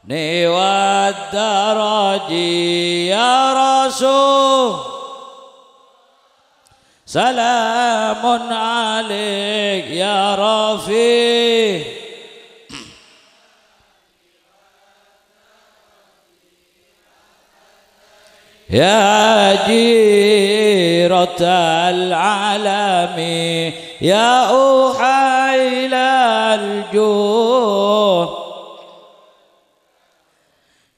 Niwad daraji ya Rasul. Salamun alaik ya Rafi. Ya jiratal alami, ya uhailal ju.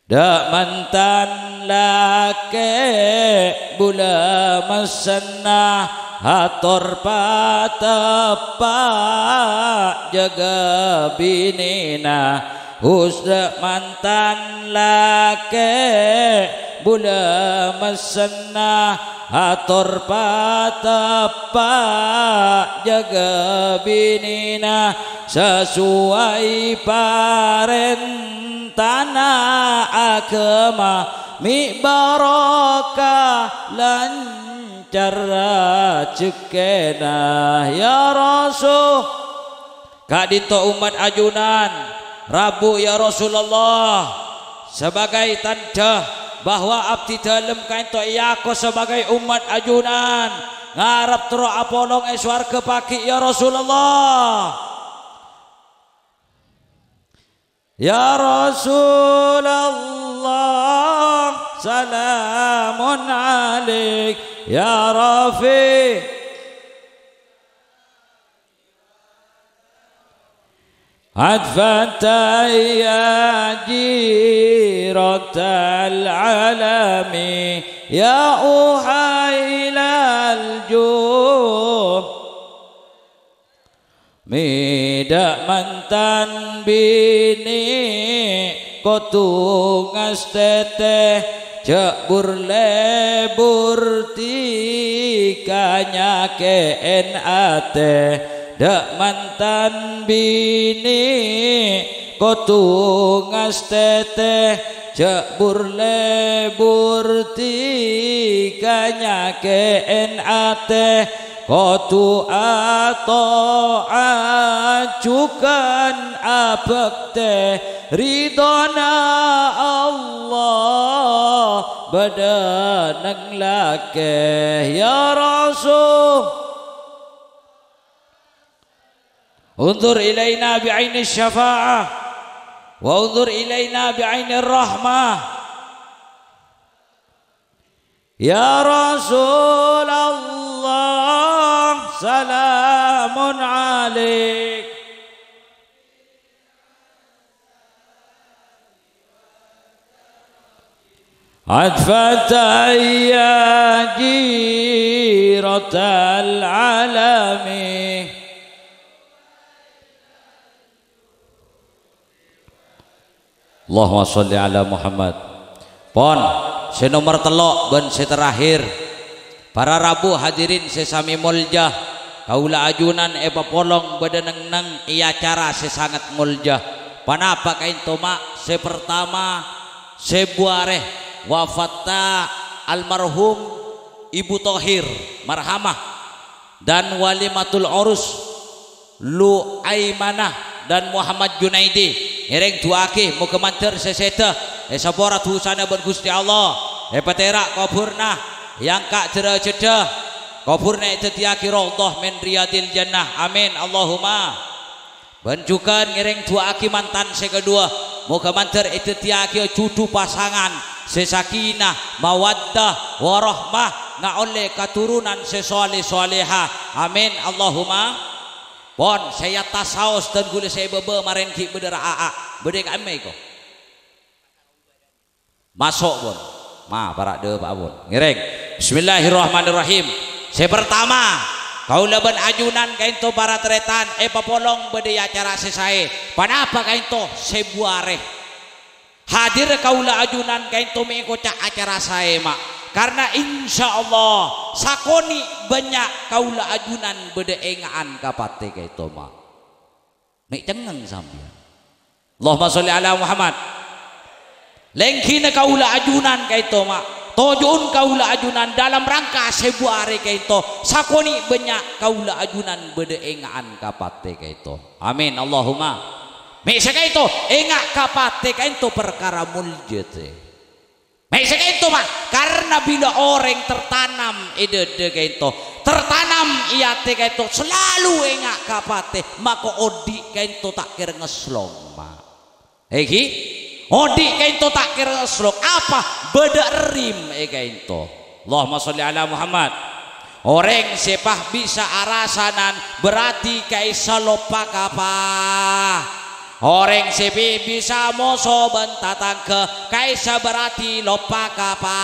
Dâ' mantan lakè' bulâ messenna, ator pateppa' jâgâ binèna. Hus dâ' mantan lakè' bulâ messenna, ator pateppa' jâgâ binèna, sasuwai parèntana aghâma, mè' barokah lancar rajhekkèna, ya Rasul. Ka'dinto ommat ajunan, rabu, ya Rasulullah, sabagai tandhâ bahwa abdhi dhâlem ka'dinto èako sabagai ommat ajunan. Ngarep terro apolong è sowarga pagghi', ya Rasulullah. Ya Rasulullah, salamun alaik, ya Rafi. Adfata ya jiratal alami, ya uhailal ju. Mèdâ mantan binè kodhu ngastètè, jhâ' bur-lebur dhika nyakè'èn atè. Dâ' mantan binè kodhu ngastètè, jhâ' bur-lebur dhika nyakè'èn atè. Kodhu ato'at jhughân abhâktè, ridhâna Allah bâdâ neng lakè, ya Rasul. Unzur ilaina bi'aini syafa'ah, wa unzur ilaina bi'aini rahmah. Ya Rasulullah, salamun alaik. Adfata ya jiratal alami. Allahumma sholli ala Muhammad. Pon, sè nomer tello' bân sè terakhir. Para rabu hadirin sè samè molja, kaulâ ajunan èpapolong bâdâ neng-enneng è acara sè sanget molja. Ponapa kaènto, Ma'? Sè partama, sèbu arè wafatta almarhum Ibu Thohir, marhamah, dan walimatul urus Lu'aimanah dan Muhammad Junaidi. Ngèrèng du'aaghi, moghâ mandhâr sè sèdhâ, èsapora dhusana bân Ghustè Allah, èpatèra' kobhurna, èangka' dârâjâddhâ, kobhurna èdhâddhiyâghi raudhah min riyadil jannah. Amin, Allahumma. Bân jhughân ngèrèng du'aaghi mantan sè kaduwâ, moghâ mandhâr èdhâddhiyâghi jhudhu pasangan sè sakinah, mawaddah, warahmah, ngaollè katurunan sè sholèh-sholèhah. Amin, Allahumma. Pon, sè è attas saos dân ghulâ sè è bâbâ marèn ghi' bâdâ ra-, a-, a-, bâdâ è ka'emma, èko. Maso', pon. Ma, para' dâpa'a, pon. Ngèrèng. Bismillahirrahmanirrahim. Sè partama, kaulâ bân ajunan kaènto para tarètan èpapolong bâdâ è acara sè saè. Ponapa kaènto? Sèbu arè. Hadir kaulâ ajunan kaènto mè' èkoca' acara saè, Ma'. Karna insyaallah sakonè' bânnya' kaulâ ajunan bâdâ ènga'an ka patè kaènto, Ma'. Mè' cengngeng sampèyan. Allahumma sholli ala Muhammad. Lèngghina kaulâ ajunan kaènto, Ma'. Toju'un kaulâ ajunan dalam rangka sèbu arè kaènto. Sakonè' bânnya' kaulâ ajunan bâdâ ènga'an ka patè kaènto. Amin. Allahumma. Mè' sè kaènto, ènga' ka patè kaènto parkara molja, tè. Mè' sè kaènto, Ma', karna bilâ orèng tertanam è dâdâ kaènto, tertanam è atè kaènto, salalu ènga' ka patè, mako odi' kaènto ta' kèra ngeslong, Ma'. Èngghi? Odi' kaènto ta' kèra ngeslong. Apa? Bâdâ rim è kaènto. Allahumma sholli ala Muhammad. Orèng sè pas bisa arasanan, berarti ka'issa loppa kapa. Orèng sè bi-, bisa moso bân tatangghâ, ka'issa berarti loppa kapa.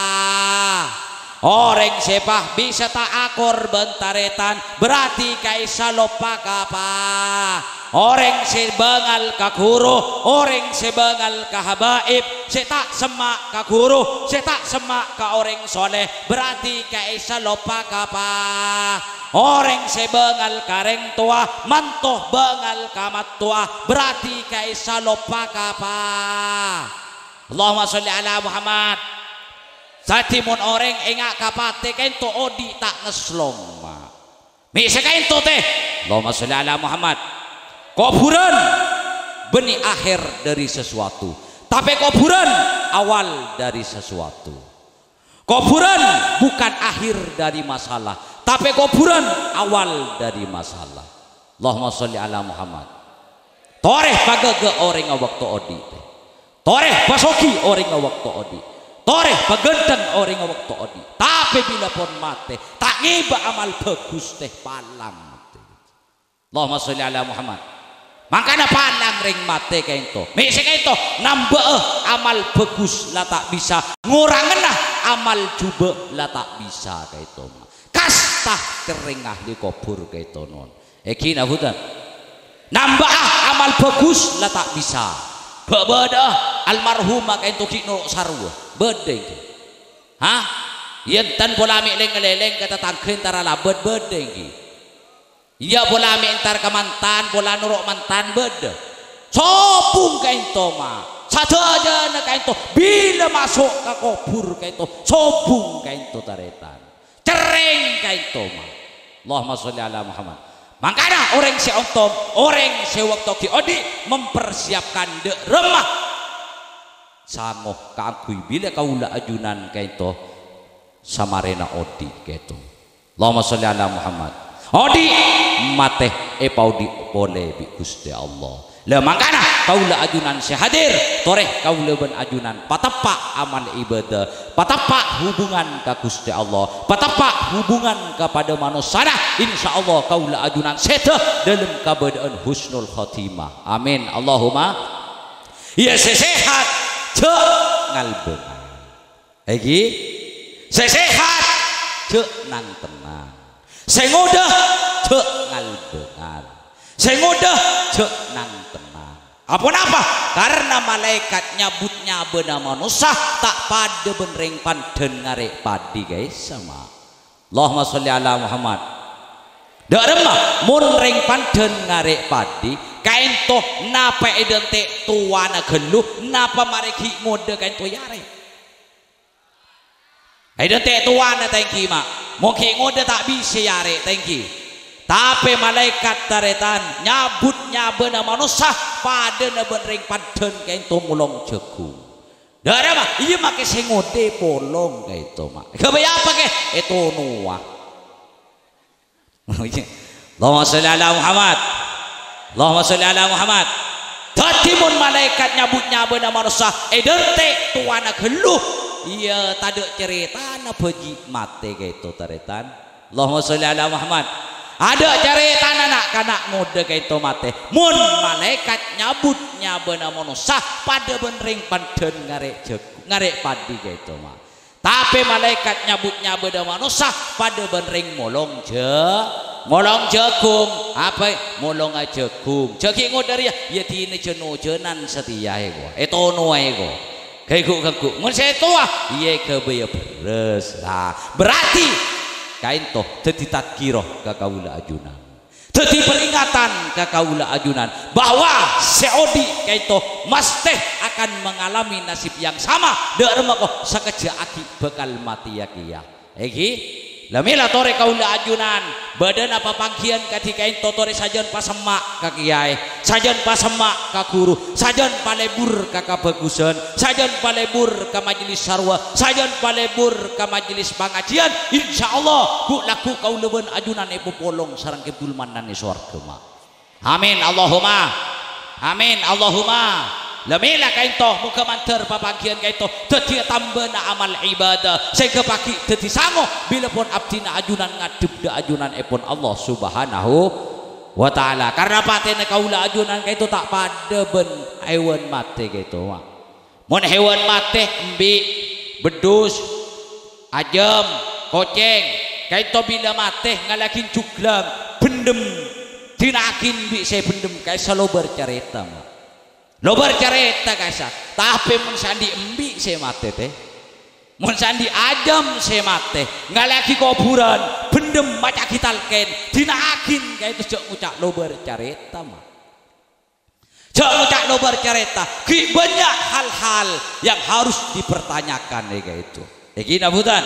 Orèng sè pas bisa ta' akor bân tarètan, berarti ka'issa loppa kapa. Orèng sè bângal ka ghuru, orèng sè bângal ka habaib, sè ta' semma' ka ghuru, sè ta' semma' ka orèng sholèh, berarti ka'issa loppa kapa. Orèng sè bângal ka rèng towa, manto bângal ka mattowa, berarti ka'issa loppa kapa. Allahumma sholli ala Muhammad. Dhâddhi mon orèng ènga' ka patè kaènto odi' ta' ngeslong, Ma'. Mè' sè kaènto, tè. Allahumma sholli ala Muhammad. Kobhurân bânnè akhèr dâri sasuatu. Tapè kobhurân awal dâri sasuatu. Kobhurân bukan akhir dâri masalah, Tapè kobhurân awal dhâri masalah. Allahumma sholli ala Muhammad. Torè paghâghâ orèngnga bâkto odi'. Torè pasoghi orèngnga bâkto odi'. Torè paghândhâng orèngnga bâkto odi'. Tapè bilâ pon matè, ta' ngèbâ amal bhâghus tè palang. Allahumma sholli ala Muhammad. Mangkana palang rèng matè kaènto. Mè' sè kaènto, nambâ'â amal bhâghus la ta' bisa, ngorangana amal jhubâ' la ta' bisa kaènto. Kasta kerrèng ahli kobhur kaènto non. Èngghi napa bhunten? Nambâ'â amal bhâghus la ta' bisa. Bâ'-bâdâ'â almarhumah kaènto ghi' noro' sarowâ. Bâdâ èngghi. Hah? Yèn tan pola mè' lèng-ngalèlèng ka tatangghâ èntara labât bâdâ èngghi. Iyâ, pola mè' entar ka mantan, pola noro' mantan bâdâ. Sobung kaènto, ma'. Sadhâjâna kaènto, bilâ maso' ka kobhur kaènto, sobung kaènto, tarètan. Cerrèng kaènto, ma'. Allahumma sholli ala Muhammad. Mangkana orèng sè ontong, orèng sè bâkto ghi' odi' mempersiapkan dâ' remma sango kaangghuy bilâ kaulâ ajunan kaènto samarèna odi' kaènto. Allahumma sholli ala Muhammad. Odi' matè èpaodi' polè bi' Ghustè Allah. La mangkana kaulâ ajunan sè hadir, torè kaulâ bân ajunan pateppa' amal ibadah, pateppa' hubungan ka Ghustè Allah, pateppa' hubungan ka padâ manossana. Insyaallah kaulâ ajunan sèdhâ dâlem kabâdâ'ân husnul khotimah. Amin. Allahumma. Iyâ, sè sehat, jhâ' ngal-bângal. Èngghi, sè sehat, jhâ' nang-tennang. Sè ngodâ, jhâ' ngal-bângal. Sè ngodâ, jhâ' nang-tennang. Aponapa? Karna malaèkat nyabut nyabâna manossa ta' padâ bân rèng pandhân ngarè' padi, guys, sama. Allahumma sholli ala Muhammad. Dâ' remma, mon rèng pandhân ngarè' padi, kaènto napa èdântè' towana ghâllu, napa marè ghi' ngodâ kaènto èarè'? Èdântè' towana ta' èngghi, ma'. Mon ghi' ngodâ ta' bisa èarè' ta' èngghi. Tapè malaèkat tarètan nyabut nyabâna manossa padâna bân rèng pandhân kaènto molong jhâghung. Dâ' remma, iyâ makè sè ngodâ polong kaènto, ma'. Èghâbây apa, kè? Ètonowa. Allahumma sholli ala Muhammad. Allahumma sholli ala Muhammad. Dhâddhi, mon malaèkat nyabut nyabâna manossa èdântè' towana ghâllu, iyâ tadâ' carètana bhâji' matè kaènto, tarètan. Allahumma sholli ala Muhammad. Adâ' carètana na'-kana' ngodâ kaènto matè. Mon malaèkat nyabut nyabâna manossa padâ bân rèng pandhân ngarè' jhâg-, ngarè' padi kaènto, ma'. Tapè malaèkat nyabut nyabâna manossa padâ bân rèng molong jhâ-, molong jhâghung. Apa? Molonga jhâghung. Jhâ' ghi' ngodâ rèya, iyâ dinah jhân-ojhânan satèya èko. Ètonowa èko. Ghagghu'-ghagghu'. Mon sè towa, iyâ èghâbâyâ bherrâs. Lah, berarti kaènto dhâddhi tadhkirah ka kaulâ ajunan. Dhâddhi peringatan ka kaulâ ajunan bahwa sè odi' kaènto mastè akan mengalami nasib yang sama, dâ' remma ko sakejjhâ' aghi' bhâkal matèya kèya. Èngghi, la mèla torè kaulâ ajunan, bâdâna papangghiyân kadhi kaènto torè sajân pasemma' ka kèyaè, sajân pasemma' ka ghuru, sajân palebur ka kabhâghusân, sajân palebur ka majelis sarwa, sajân palebur ka majelis pangajiyân. Insyaallah, ghu'-lagghu' kaulâ bân ajunan èpopolong sareng Kèbdul Mannan è sowarghâ, ma'. Amin, Allahumma. Amin, Allahumma. La mèla kaènto, moghâ mandhâr papangghiyân kaènto dhâddhiyâ tambâna amal ibadah, sèngghâ paghi' dhâddhi sango bilâ pon abdhina ajunan ngadhep dâ' ajunanèpon Allah Subhanahu wa Ta'ala. Karna patèna kaulâ ajunan kaènto ta' padâ bân hèwan matè kaènto, ma'. Mon hèwan matè embi', beddhus, ajâm, kocèng, kaènto bilâ matè ngalèaghin juglang, bhendhem, dina'aghin bi' sè bhendhem ka'issa' lobâr carèta, ma'. Lobâr carèta ka'issa', tapè mon sè andi' embi' sè matè, tè. Mon sè andi' ajâm sè matè, ngalèaghi kobhurân, bhendhem maca'aghi talkèn, dina'aghin kaènto jhâ' ngoca' lobâr carèta, ma'. Jhâ' ngoca' lobâr carèta, ghi' bânnya' hal-hal yang harus dipertanyakan è kaènto. Èngghi napa bhunten?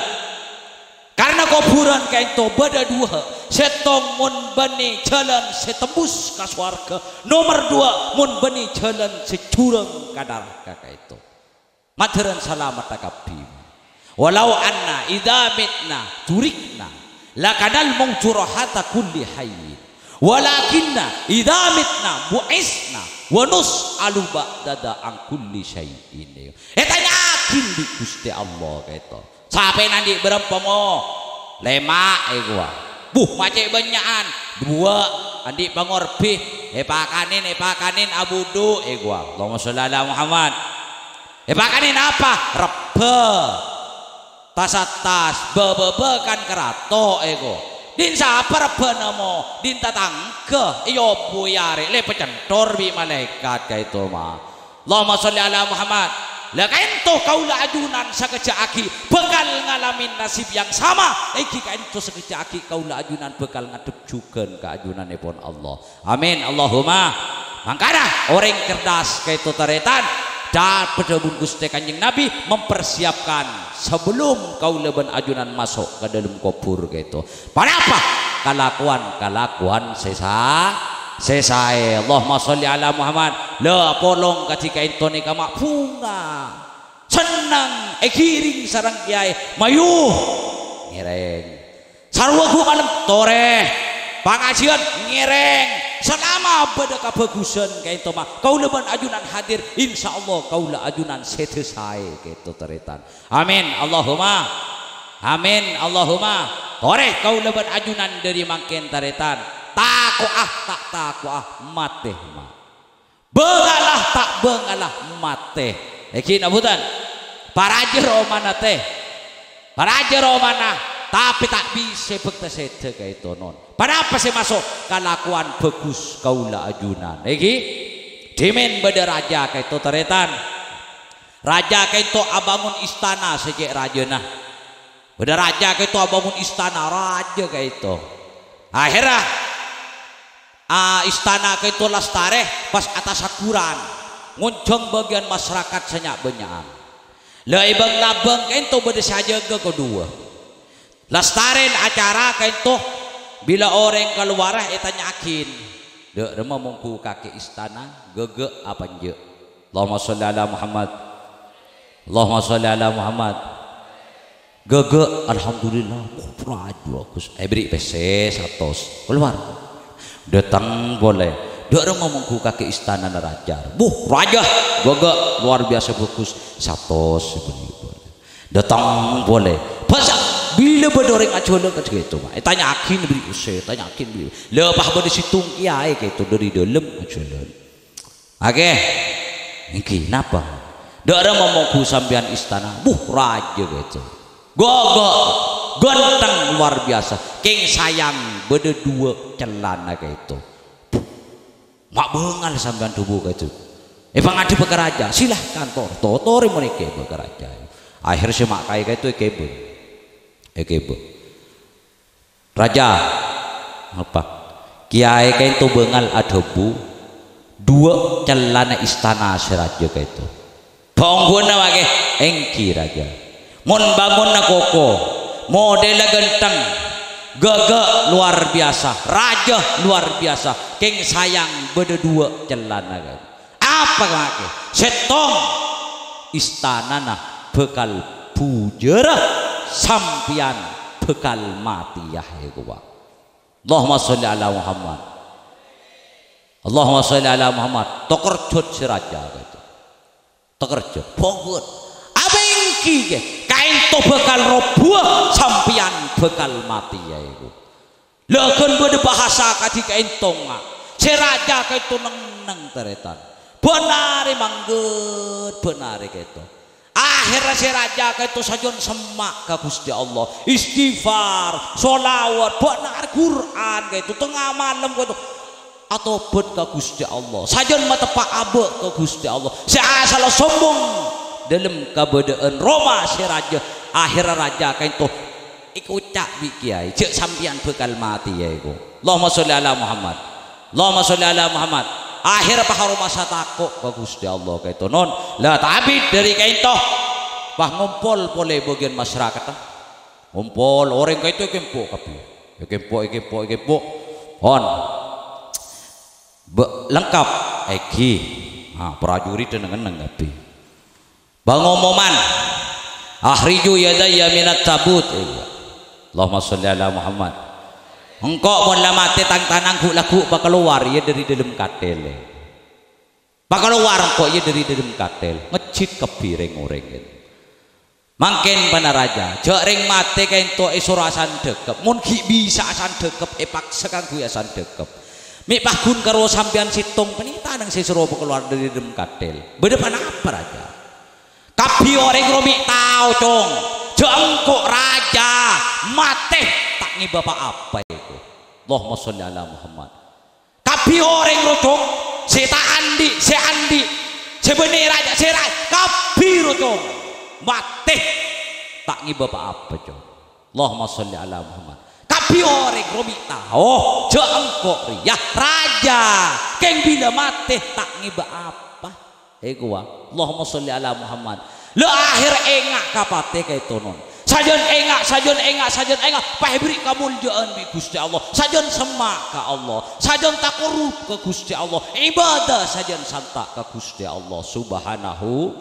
Karna kobhurân kaènto bâdâ duwâ', sèttong mon bânnè jhâlân sè tembus ka sowarghâ, nomer duwâ' mon bânnè jhâlân sè jhurâng ka naraka kaènto. Mandhârân salameddhâ kabbhi. Walau anna idza mitna dzurikna, Lakanal mautu rahata kulli hayyin. Walakinna idza mitna bu'itsna wa nus'alu ba'dada an kulli syai'in. Ètanya'aghi bi' Ghustè Allah ka'dinto. Sapè andi' bârâmpa mo? Lèma' èkowa. Buh, ma' cè' bânnya'an. Duwâ', andi' pangorbhi. Èpakanè, èpakanè abudhu' èkowa. Allahumma sholli ala Muhammad. Èpakanè apa? Rebbhâ. Tas-attas, bâ-bâbâ kan karato èkowa. Dhin sapa rebbhâna mo? Dhin tatangghâ. Èyobuwi arè, lè pacènthor bi' malaèkat ka'dinto ma. Allahumma sholli ala Muhammad. La ka'dinto kaulâ ajunan sakejjhâ' aghi' bhâkal ngalamè nasib yang sama, èngghi ka'dinto sakejjhâ' aghi' kaulâ ajunan bhâkal ngaddhep jhughân ka ajunanèpon Allah. Amin, Allahumma. Mangkana orèng cerdas ka'dinto tarètan, dhâ-, padhâbuna Ghustè Kanjeng Nabi mempersiapkan sebelum kaulâ bân ajunan maso' ka dâlem kobhur ka'dinto. Ponapa? Kalakowan-kalakowan sè sa-, sè saè. Allahumma sholli ala Muhammad. La, apolong kadhi ka'dinto nèka ma' bhunga. Senneng èghiring sareng kèyaè. Mayu. Ngèrèng. Sarowa ghu malem torè. Pangajiyân ngèrèng. Salama bâdâ kabhâghusân ka'dinto ma'. Kaulâ bân ajunan hadir. Insyaallah kaulâ ajunan sèdhâ saè ka'dinto tarètan. Amin, Allahumma. Amin, Allahumma. Torè kaulâ bân ajunan dâri mangkèn tarètan. Tako'a, ta' tako'a, matè, ma'. Bângalla, ta' bângalla, matè. Èngghi napa bhunten? Parajâ romana tè. Parajâ romana, tapè ta' bisa bhâkta sèdhâ ka'dinto non. Ponapa sè maso'? Kalakowan bhâghus kaulâ ajunan. Èngghi? Dhimèn bâdâ rajâ ka'dinto tarètan. Rajâ ka'dinto abângon istana sè cè' rajâna. Bâdâ rajâ ka'dinto abângon istana, rajâ ka'dinto. Ahèrra, a, istana ka'dinto lastarè pas atasaghurân, ngonjhâng bâgiyân masarakat sè nya'-bânnya'an. La è bâng-labâng ka'dinto bâdâ sè ajâgâ kaduwâ. Lastarèn acara ka'dinto, bilâ orèng kalowarra ètanya'aghin, "Dâ' remma mongghu kakè istana, ghâghâ' apa enjâ'?" Allahumma sholli ala Muhammad. Allahumma sholli ala Muhammad. Ghâghâ', alhamdulillah. Oh, rajâ, Gus. Èbèrri' pèssè satos. Kalowar. Dâteng polè. Dâ' remma mongghu kakè istanana rajâ. Buh, rajâ. Ghâghâ', luar biasa bhâghus. Satos èbèrri' polè. Dâteng polè. Pas bilâ bâdâ orèng ajhâlân kadhi ka'dinto, Ma'. Ètanya'aghin bri' usè, ètanya'aghin bri'. La pas bâdâ sèttong kèyaè ka'dinto dâri dâlem ajhâlân. Oke. Èngghi, napa? Dâ' remma mongghu sampèyan istana. Buh, rajâ ka'dinto. Ghâghâ'. Ghântheng luar biasa. Kèng sayang bâdâ duwâ' cellana ka'dinto. Ma' bângal sampèyan dhâbu ka'dinto. Èpangadhebbhâ ka rajâ, "Silahkan, tor-, totorè mon èkèbâ ka rajâ." Akhèr sè ma' kaè ka'dinto èkèbâ. Èkèbâ. "Rajâ, napa? Kèyaè ka'dinto bângal adhâbu, duwâ' cellana istana sè rajâ ka'dinto." Bâ' ongghuwânna, Ma', kè? Èngghi, Rajâ. Mon bângonna koko, modella ghântheng, ghâghâ' luar biasa, rajâ luar biasa, kèng sayang bâdâ duwâ' cellana, kè. Apa, Ma', kè? Sèttong, istanana bhâkal bhujârâ, sampèyan bhâkal matèya, èkowa. Allahumma sholli ala Muhammad. Allahumma sholli ala Muhammad. Takerjhut sè rajâ, ka'dinto. Takerjhut, bhungot. Apa èngghi, kè? Ka'dinto bhâkal robuwâ, sampèyan bhâkal matèya, èkowa. La ghân bâdâ bhâsa kadhi ka'dinto, Ma'. Sè rajâ ka'dinto neng-enneng, tarètan. Bân arè mangghât, bân arè ka'dinto. Akhèrra sè rajâ ka'dinto sajân semma' ka Ghustè Allah. Istighfar, sholawat, bân arè Qur'an ka'dinto. Tengnga malem ka'dinto. Atobhât ka Ghustè Allah. Sajân mateppa' abâ' ka Ghustè Allah. Sè asalla sombong dâlem kabâdâ'ân roma sè rajâ, akhèrra rajâ ka'dinto èkoca' bi' kèyaè, "Jhâ' sampèyan bhâkal matèya, èkowa." Allahumma sholli ala Muhammad. Allahumma sholli ala Muhammad. Akhèrra pas aromasa tako' ka Ghustè Allah ka'dinto, non. La, ta' abit dâri ka'dinto. Pas ngompol polè bâgiyân masarakatta. Ngompol, orèng ka'dinto èkempo' kabbhi. Èkempo', èkempo', èkempo'. Pon. Bâ-, lengkap. Èngghi. Ha, prajurit neng-enneng kabbhi. Pangomoman. "Akhriju yadayya minat tabut." Èngghi. Allahumma sholli ala Muhammad. Engko' mon la matè tang-tanang ghu'-lagghu' pakalowar iyâ dâri dâlem katèl. Pakalowar engko' iyâ dâri dâlem katèl. Ngejjhit kabbhi rèng-orèng. Mangkèn, panaraja, jhâ' rèng matè kaènto èsoro asandhâkep. Mon ghi' bisa asandhâkep, èpaksa kaangghuy asandhâkep. Mè' paggun karo sampèyan sèttong panèka tanang sè èsoro pakalowar dâri dâlem katèl. Bâdâ panapa, Raja? Kabbhi orèng rowa mè' tao, Cong. Jhâ' engko' Raja matè ta' ngèbâ pa-apa, èko. Allahumma sholli ala Muhammad. Kabbhi orèng rowa, Cong, sè ta' andi', sè andi', sè bânnè raja, sè ra-, kabbhi rowa, Cong, matè ta' ngèbâ pa-apa, Cong. Allahumma sholli ala Muhammad. Kabbhi orèng rowa mè' tao, jhâ' engko' rèya raja, kèng bilâ matè ta' ngèbâ apa. Èkowa, Allahumma sholli ala Muhammad. La aher enga' ka patè kaèto, non. Sajân enga', sajân enga', sajân enga', paèbherri' kamoljâ'ân bi' Ghustè Allah. Sajân semma' ka Allah. Sajân takorrup ka Ghustè Allah. Ibadah sajân santa' ka Ghustè Allah Subhanahu.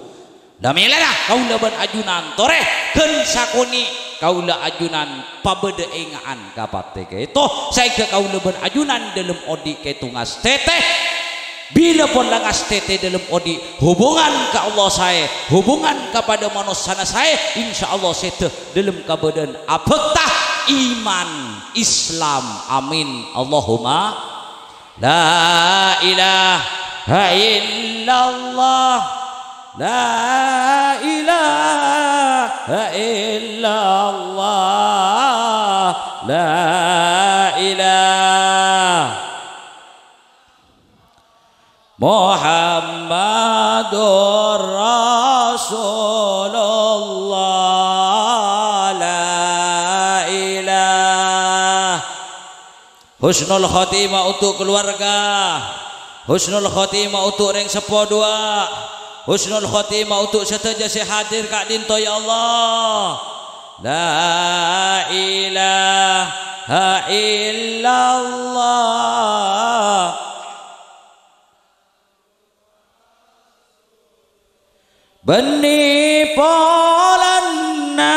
Nah, mèlana kaulâ bân ajunan torè, ghân sakonè' kaulâ ajunan pabâdâ enga'an ka patè kaèto, saèngghâ kaulâ bân ajunan dâlem odi' kaèto ngastètè. Bilâ pon la ngastètè dâlem odi', hubungan ka Allah saè, hubungan kapadâ manossana saè, insyaallah sèdhâ dâlem kabâdâ'ân abhâkta iman Islam. Amin. Allahumma la ilaha illallah. La ilaha illallah. La ilaha Muhammadur Rasulullah. La ilaha Husnul khotimah untuk keluarga. Husnul khotimah untuk rèng seppo duwâ'. Husnul khotimah untuk sadhâjâ sè hadir ka'dinto, ya Allah. La ilaha illallah. Bânnè polana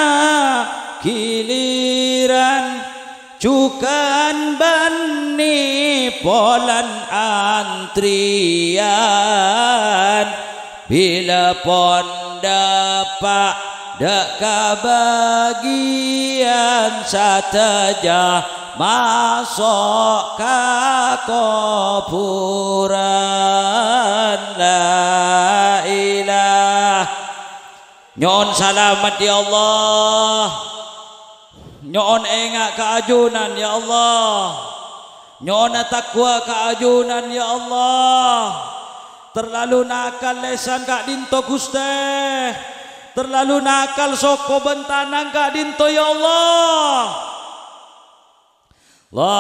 ghiliran, jhughân bânnè polan antrèyan. Bilâ pon dâpa' dâ' kabâgiyân sadhâjâ maso' ka kobhurân. La ilah. Nyo'on salamet, ya Allah. Nyo'on enga' ka ajunan, ya Allah. Nyo'ona taqwa ka ajunan, ya Allah. Terlalu nakal lèsan ka'dinto, Ghustè. Terlalu nakal soko bân tanang ka'dinto, ya Allah. La,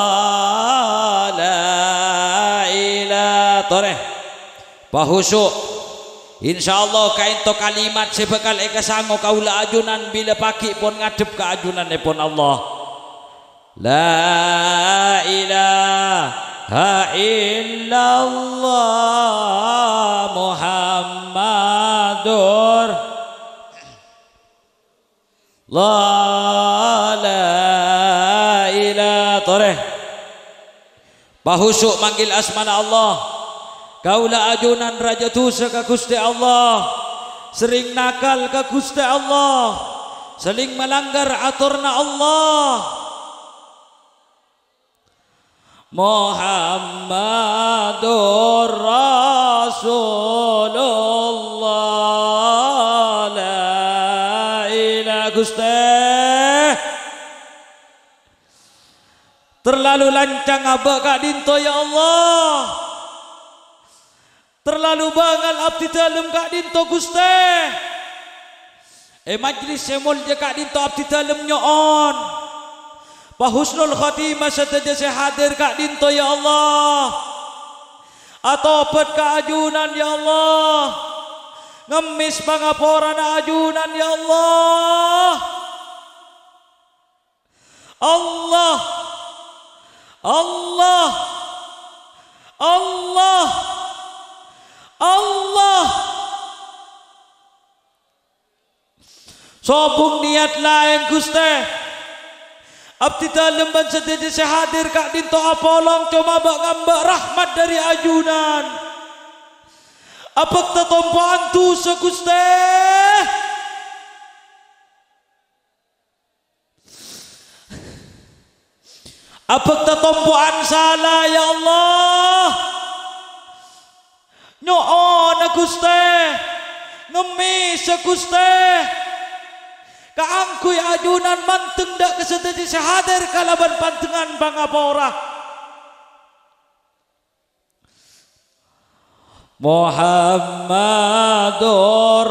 la ilaha, torè. Pahusu'. Insyaallah kaènto kalimat sè bhâkal èkasango kaulâ ajunan bilâ pagghi' pon ngaddhep ka ajunanèpon Allah. La ilaha illallah Muhammadur La, la ilaha, torè. Pahusu' manggil asmana Allah. Kaulâ ajunan rajâ dhusa ka Ghustè Allah. Serrèng nakal ka Ghustè Allah. Serrèng malanggar atorna Allah. Muhammadur Rasulullah. La ilaha, Ghustè. Terlalu lancang abâ' ka'dinto, ya Allah. Terlalu bângal abdhi dhâlem ka'dinto, Ghustè. È majlis sè molja ka'dinto abdhi dhâlem nyo'on. Pahusnul khotimah sadhâjâ sè hadir ka'dinto, ya Allah. Atobhât ka ajunan, ya Allah. Ngemmès pangaporana ajunan, ya Allah. Allah, Allah, Allah, Allah. Sobung niyat laèn, Ghustè. Abdhi dhâlem bân sadhâjâ sè hadir ka'dinto apolong coma bâ'-ngambâ' rahmat dhâri ajunan. Abhâkta tompo'an dhusa, Ghustè. Abhâkta tompo'an sala, ya Allah. Nyo'ona, Ghustè. Ngemmesa, Ghustè. Kaangghuy ajunan mandeng dhâ' ka sadhâjâ sè hadir kalabân pandengan pangapora. Muhammadur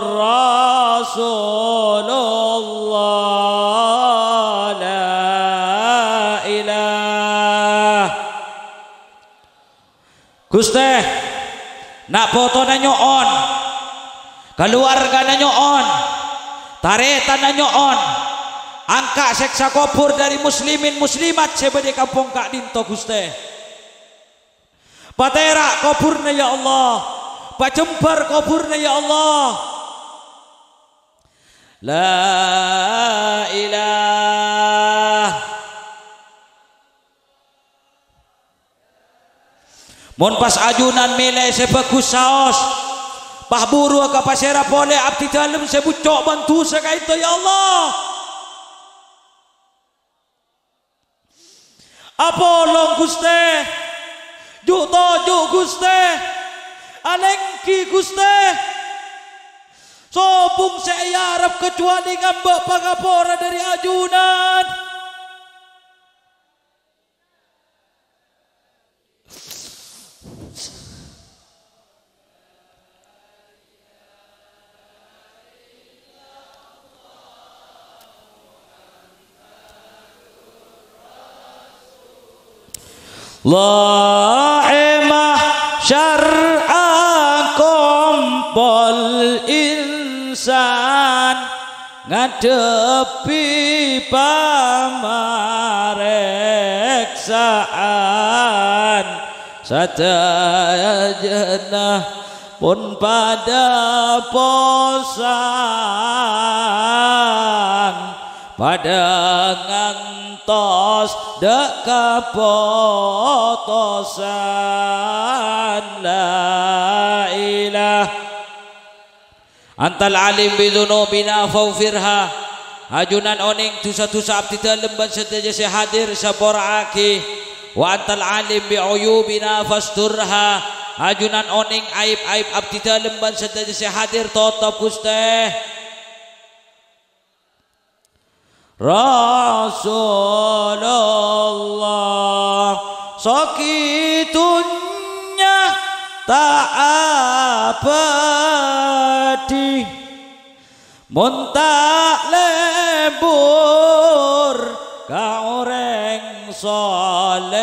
Rasulullah, la ilah. Ghustè, na' potona nyo'on, kaluwargana nyo'on, tarètanna nyo'on, angka' sèksa kobhur dhâri muslimin muslimat sè bâdâ è kampong ka'dinto, Ghustè. Patèra' kobhurna, ya Allah. Pajembhâr kobhurna, ya Allah. La ilah. Mon pas ajunan mèlè sè bhâghus saos, pas buru ka pasèra polè abdhi dhâlem sè bucco' bân dhusa ka'dinto, ya Allah. Apolong, Ghustè. Ju'-toju', Ghustè. Alèngghi, Ghustè. Sobung sè èarep kacobâli ngambâ' pangapora dhâri ajunan. Lahèmah syar'a kompol insan ngadhebbhi pamarèksa'an. Sadhâjâna pon padâ posang, padâ ngantos dhâ' kapotosan. La ilah. Antal alim bi dzunubina faghfirha. Ajunan onèng dhusa-dhusa abdhi dhâlem bân sadhâjâ sè hadir, sapora'aghi. Wa antal alim bi uyubina fasturha. Ajunan onèng aib-aib abdhi dhâlem bân sadhâjâ sè hadir, totop, Ghustè. Rasulullah, sogi dhunnya ta' abâdhi, mon ta' lebur ka orèng soleh.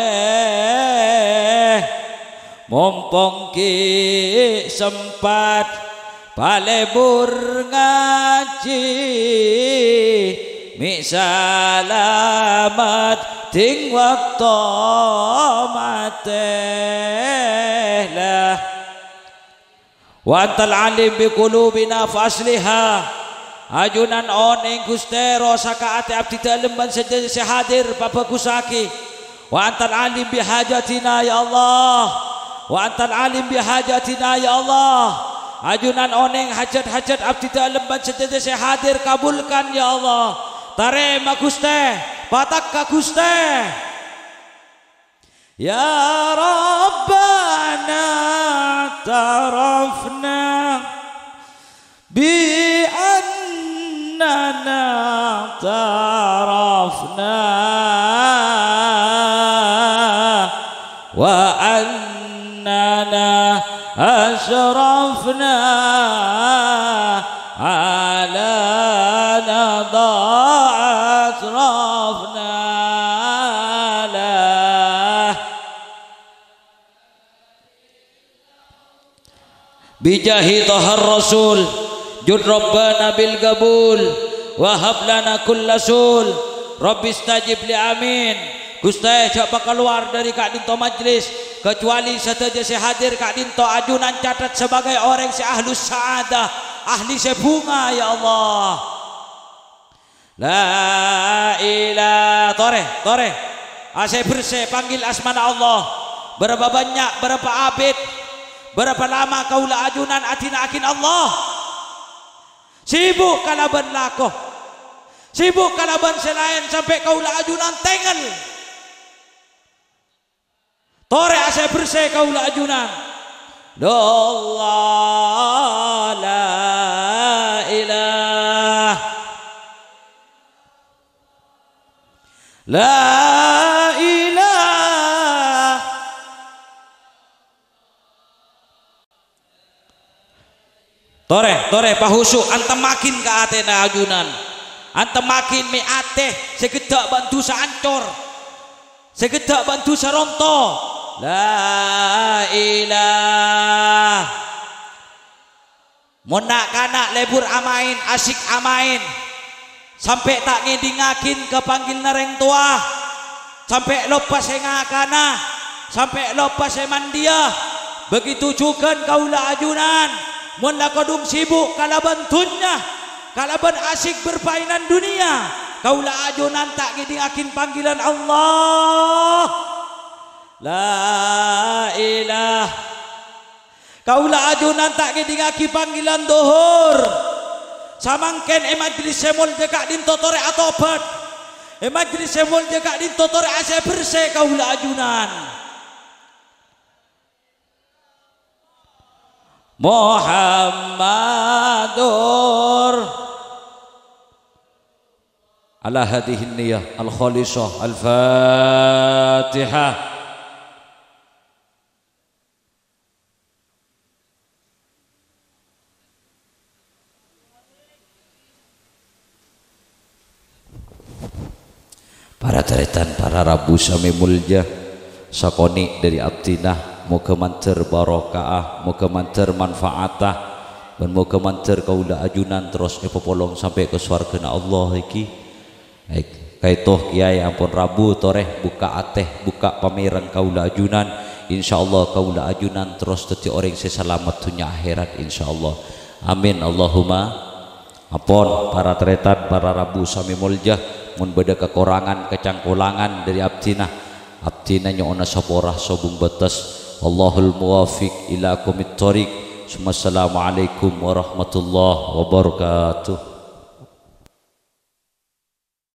Mompong ghi' sempat palebur ngajhi, mè' salamet dhing bâkto matè, la. Wa antal alim bi qulubina fa asliha. Ajunan onèng, Ghustè, rosaka atè abdhi dhâlem bân sadhâjâ sè hadir, pabhâghusaghi. Wa antal alim bi hajatina, ya Allah. Wa antal alim bi hajatina, ya Allah. Ajunan onèng hajat-hajat abdhi dhâlem bân sadhâjâ sè hadir, kabulkan, ya Allah. Tarèma, Ghustè. Patekka, Ghustè. Ya Rabbana, i'tarafna bi annana i'tarafna wa annana asyrafna ala nadha asyrafna la. Bijahi Tohar Rasul, jud Rabbana bil qabul, wa hab lana kulla sul, Rabbi stajib li amin. Ghustè, jhâ' pakalowar dhâri ka'dinto majlis, kacuali sadhâjâ sè hadir ka'dinto ajunan catet sabâgâi orèng sè ahlus sa'adah, ahli sè bhunga, ya Allah. La ilaha Torè, torè. Asè-bersè panggil asmana Allah. Bârâmpa bânnya', bârâmpa abit, bârâmpa lama kaulâ ajunan adhina'aghin Allah. Sibuk kalabân lako. Sibuk kalabân sè laèn sampè' kaulâ ajunan tengngel. Torè asè-bersè kaulâ ajunan. La Allah, la ilah. La ilah. Torè, torè, pahusu', antemmaghin ka atèna ajunan. Antemmaghin mè' atè sè ghedda' bân dhusa ancor. Sè ghedda' bân dhusa ronto. La ilah. Mon na'-kana' lebur amaèn, asyik amaèn, sampè' ta' ngèdingngaghin ka panggilna rèng towa, sampè' loppa sè ngakana, sampè' loppa sè mandiya. Begitu jhughân kaulâ ajunan, mon la kodhung sibuk kalabân dhunnya, kalabân asyik berbainan dunia, kaulâ ajunan ta' ngèdingngaghin panggilan Allah. La ilah. Kaulâ ajunan ta' ngèdingngaghi panggilan dhuhur. Samangkèn è majlis sè molja ka'dinto torè atobhât. È majlis sè molja ka'dinto torè asè-bersè kaulâ ajunan. Muhammadur ala hadhihi niyah al-khalisah. Al-Fatihah. Para tarètan, para rabu samè molja, sakonè' dhâri abdhina, moghâ mandhâr barokah, moghâ mandhâr manfaata, bân moghâ mandhâr kaulâ ajunan terros èpapolong sampè' ka sowarghâna Allah ènggi. Baik, kaèto Kèyaè ampon rabu, torè bukka' atè, bukka' pamèreng kaulâ ajunan. Insyaallah kaulâ ajunan terros dhâddhi orèng sè salamet dhunnya akhèrat, insyaallah. Amin, Allahumma. Ampon, para tarètan, para rabu samè molja, mon bâdâ kakorangan, kacangkolangan dhâri abdhina, abdhina nyo'ona sapora sobung bâtes. Wallahul muwaffiq ila aqwamit thoriq. Summa assalamualaikum warahmatullahi wabarakatuh.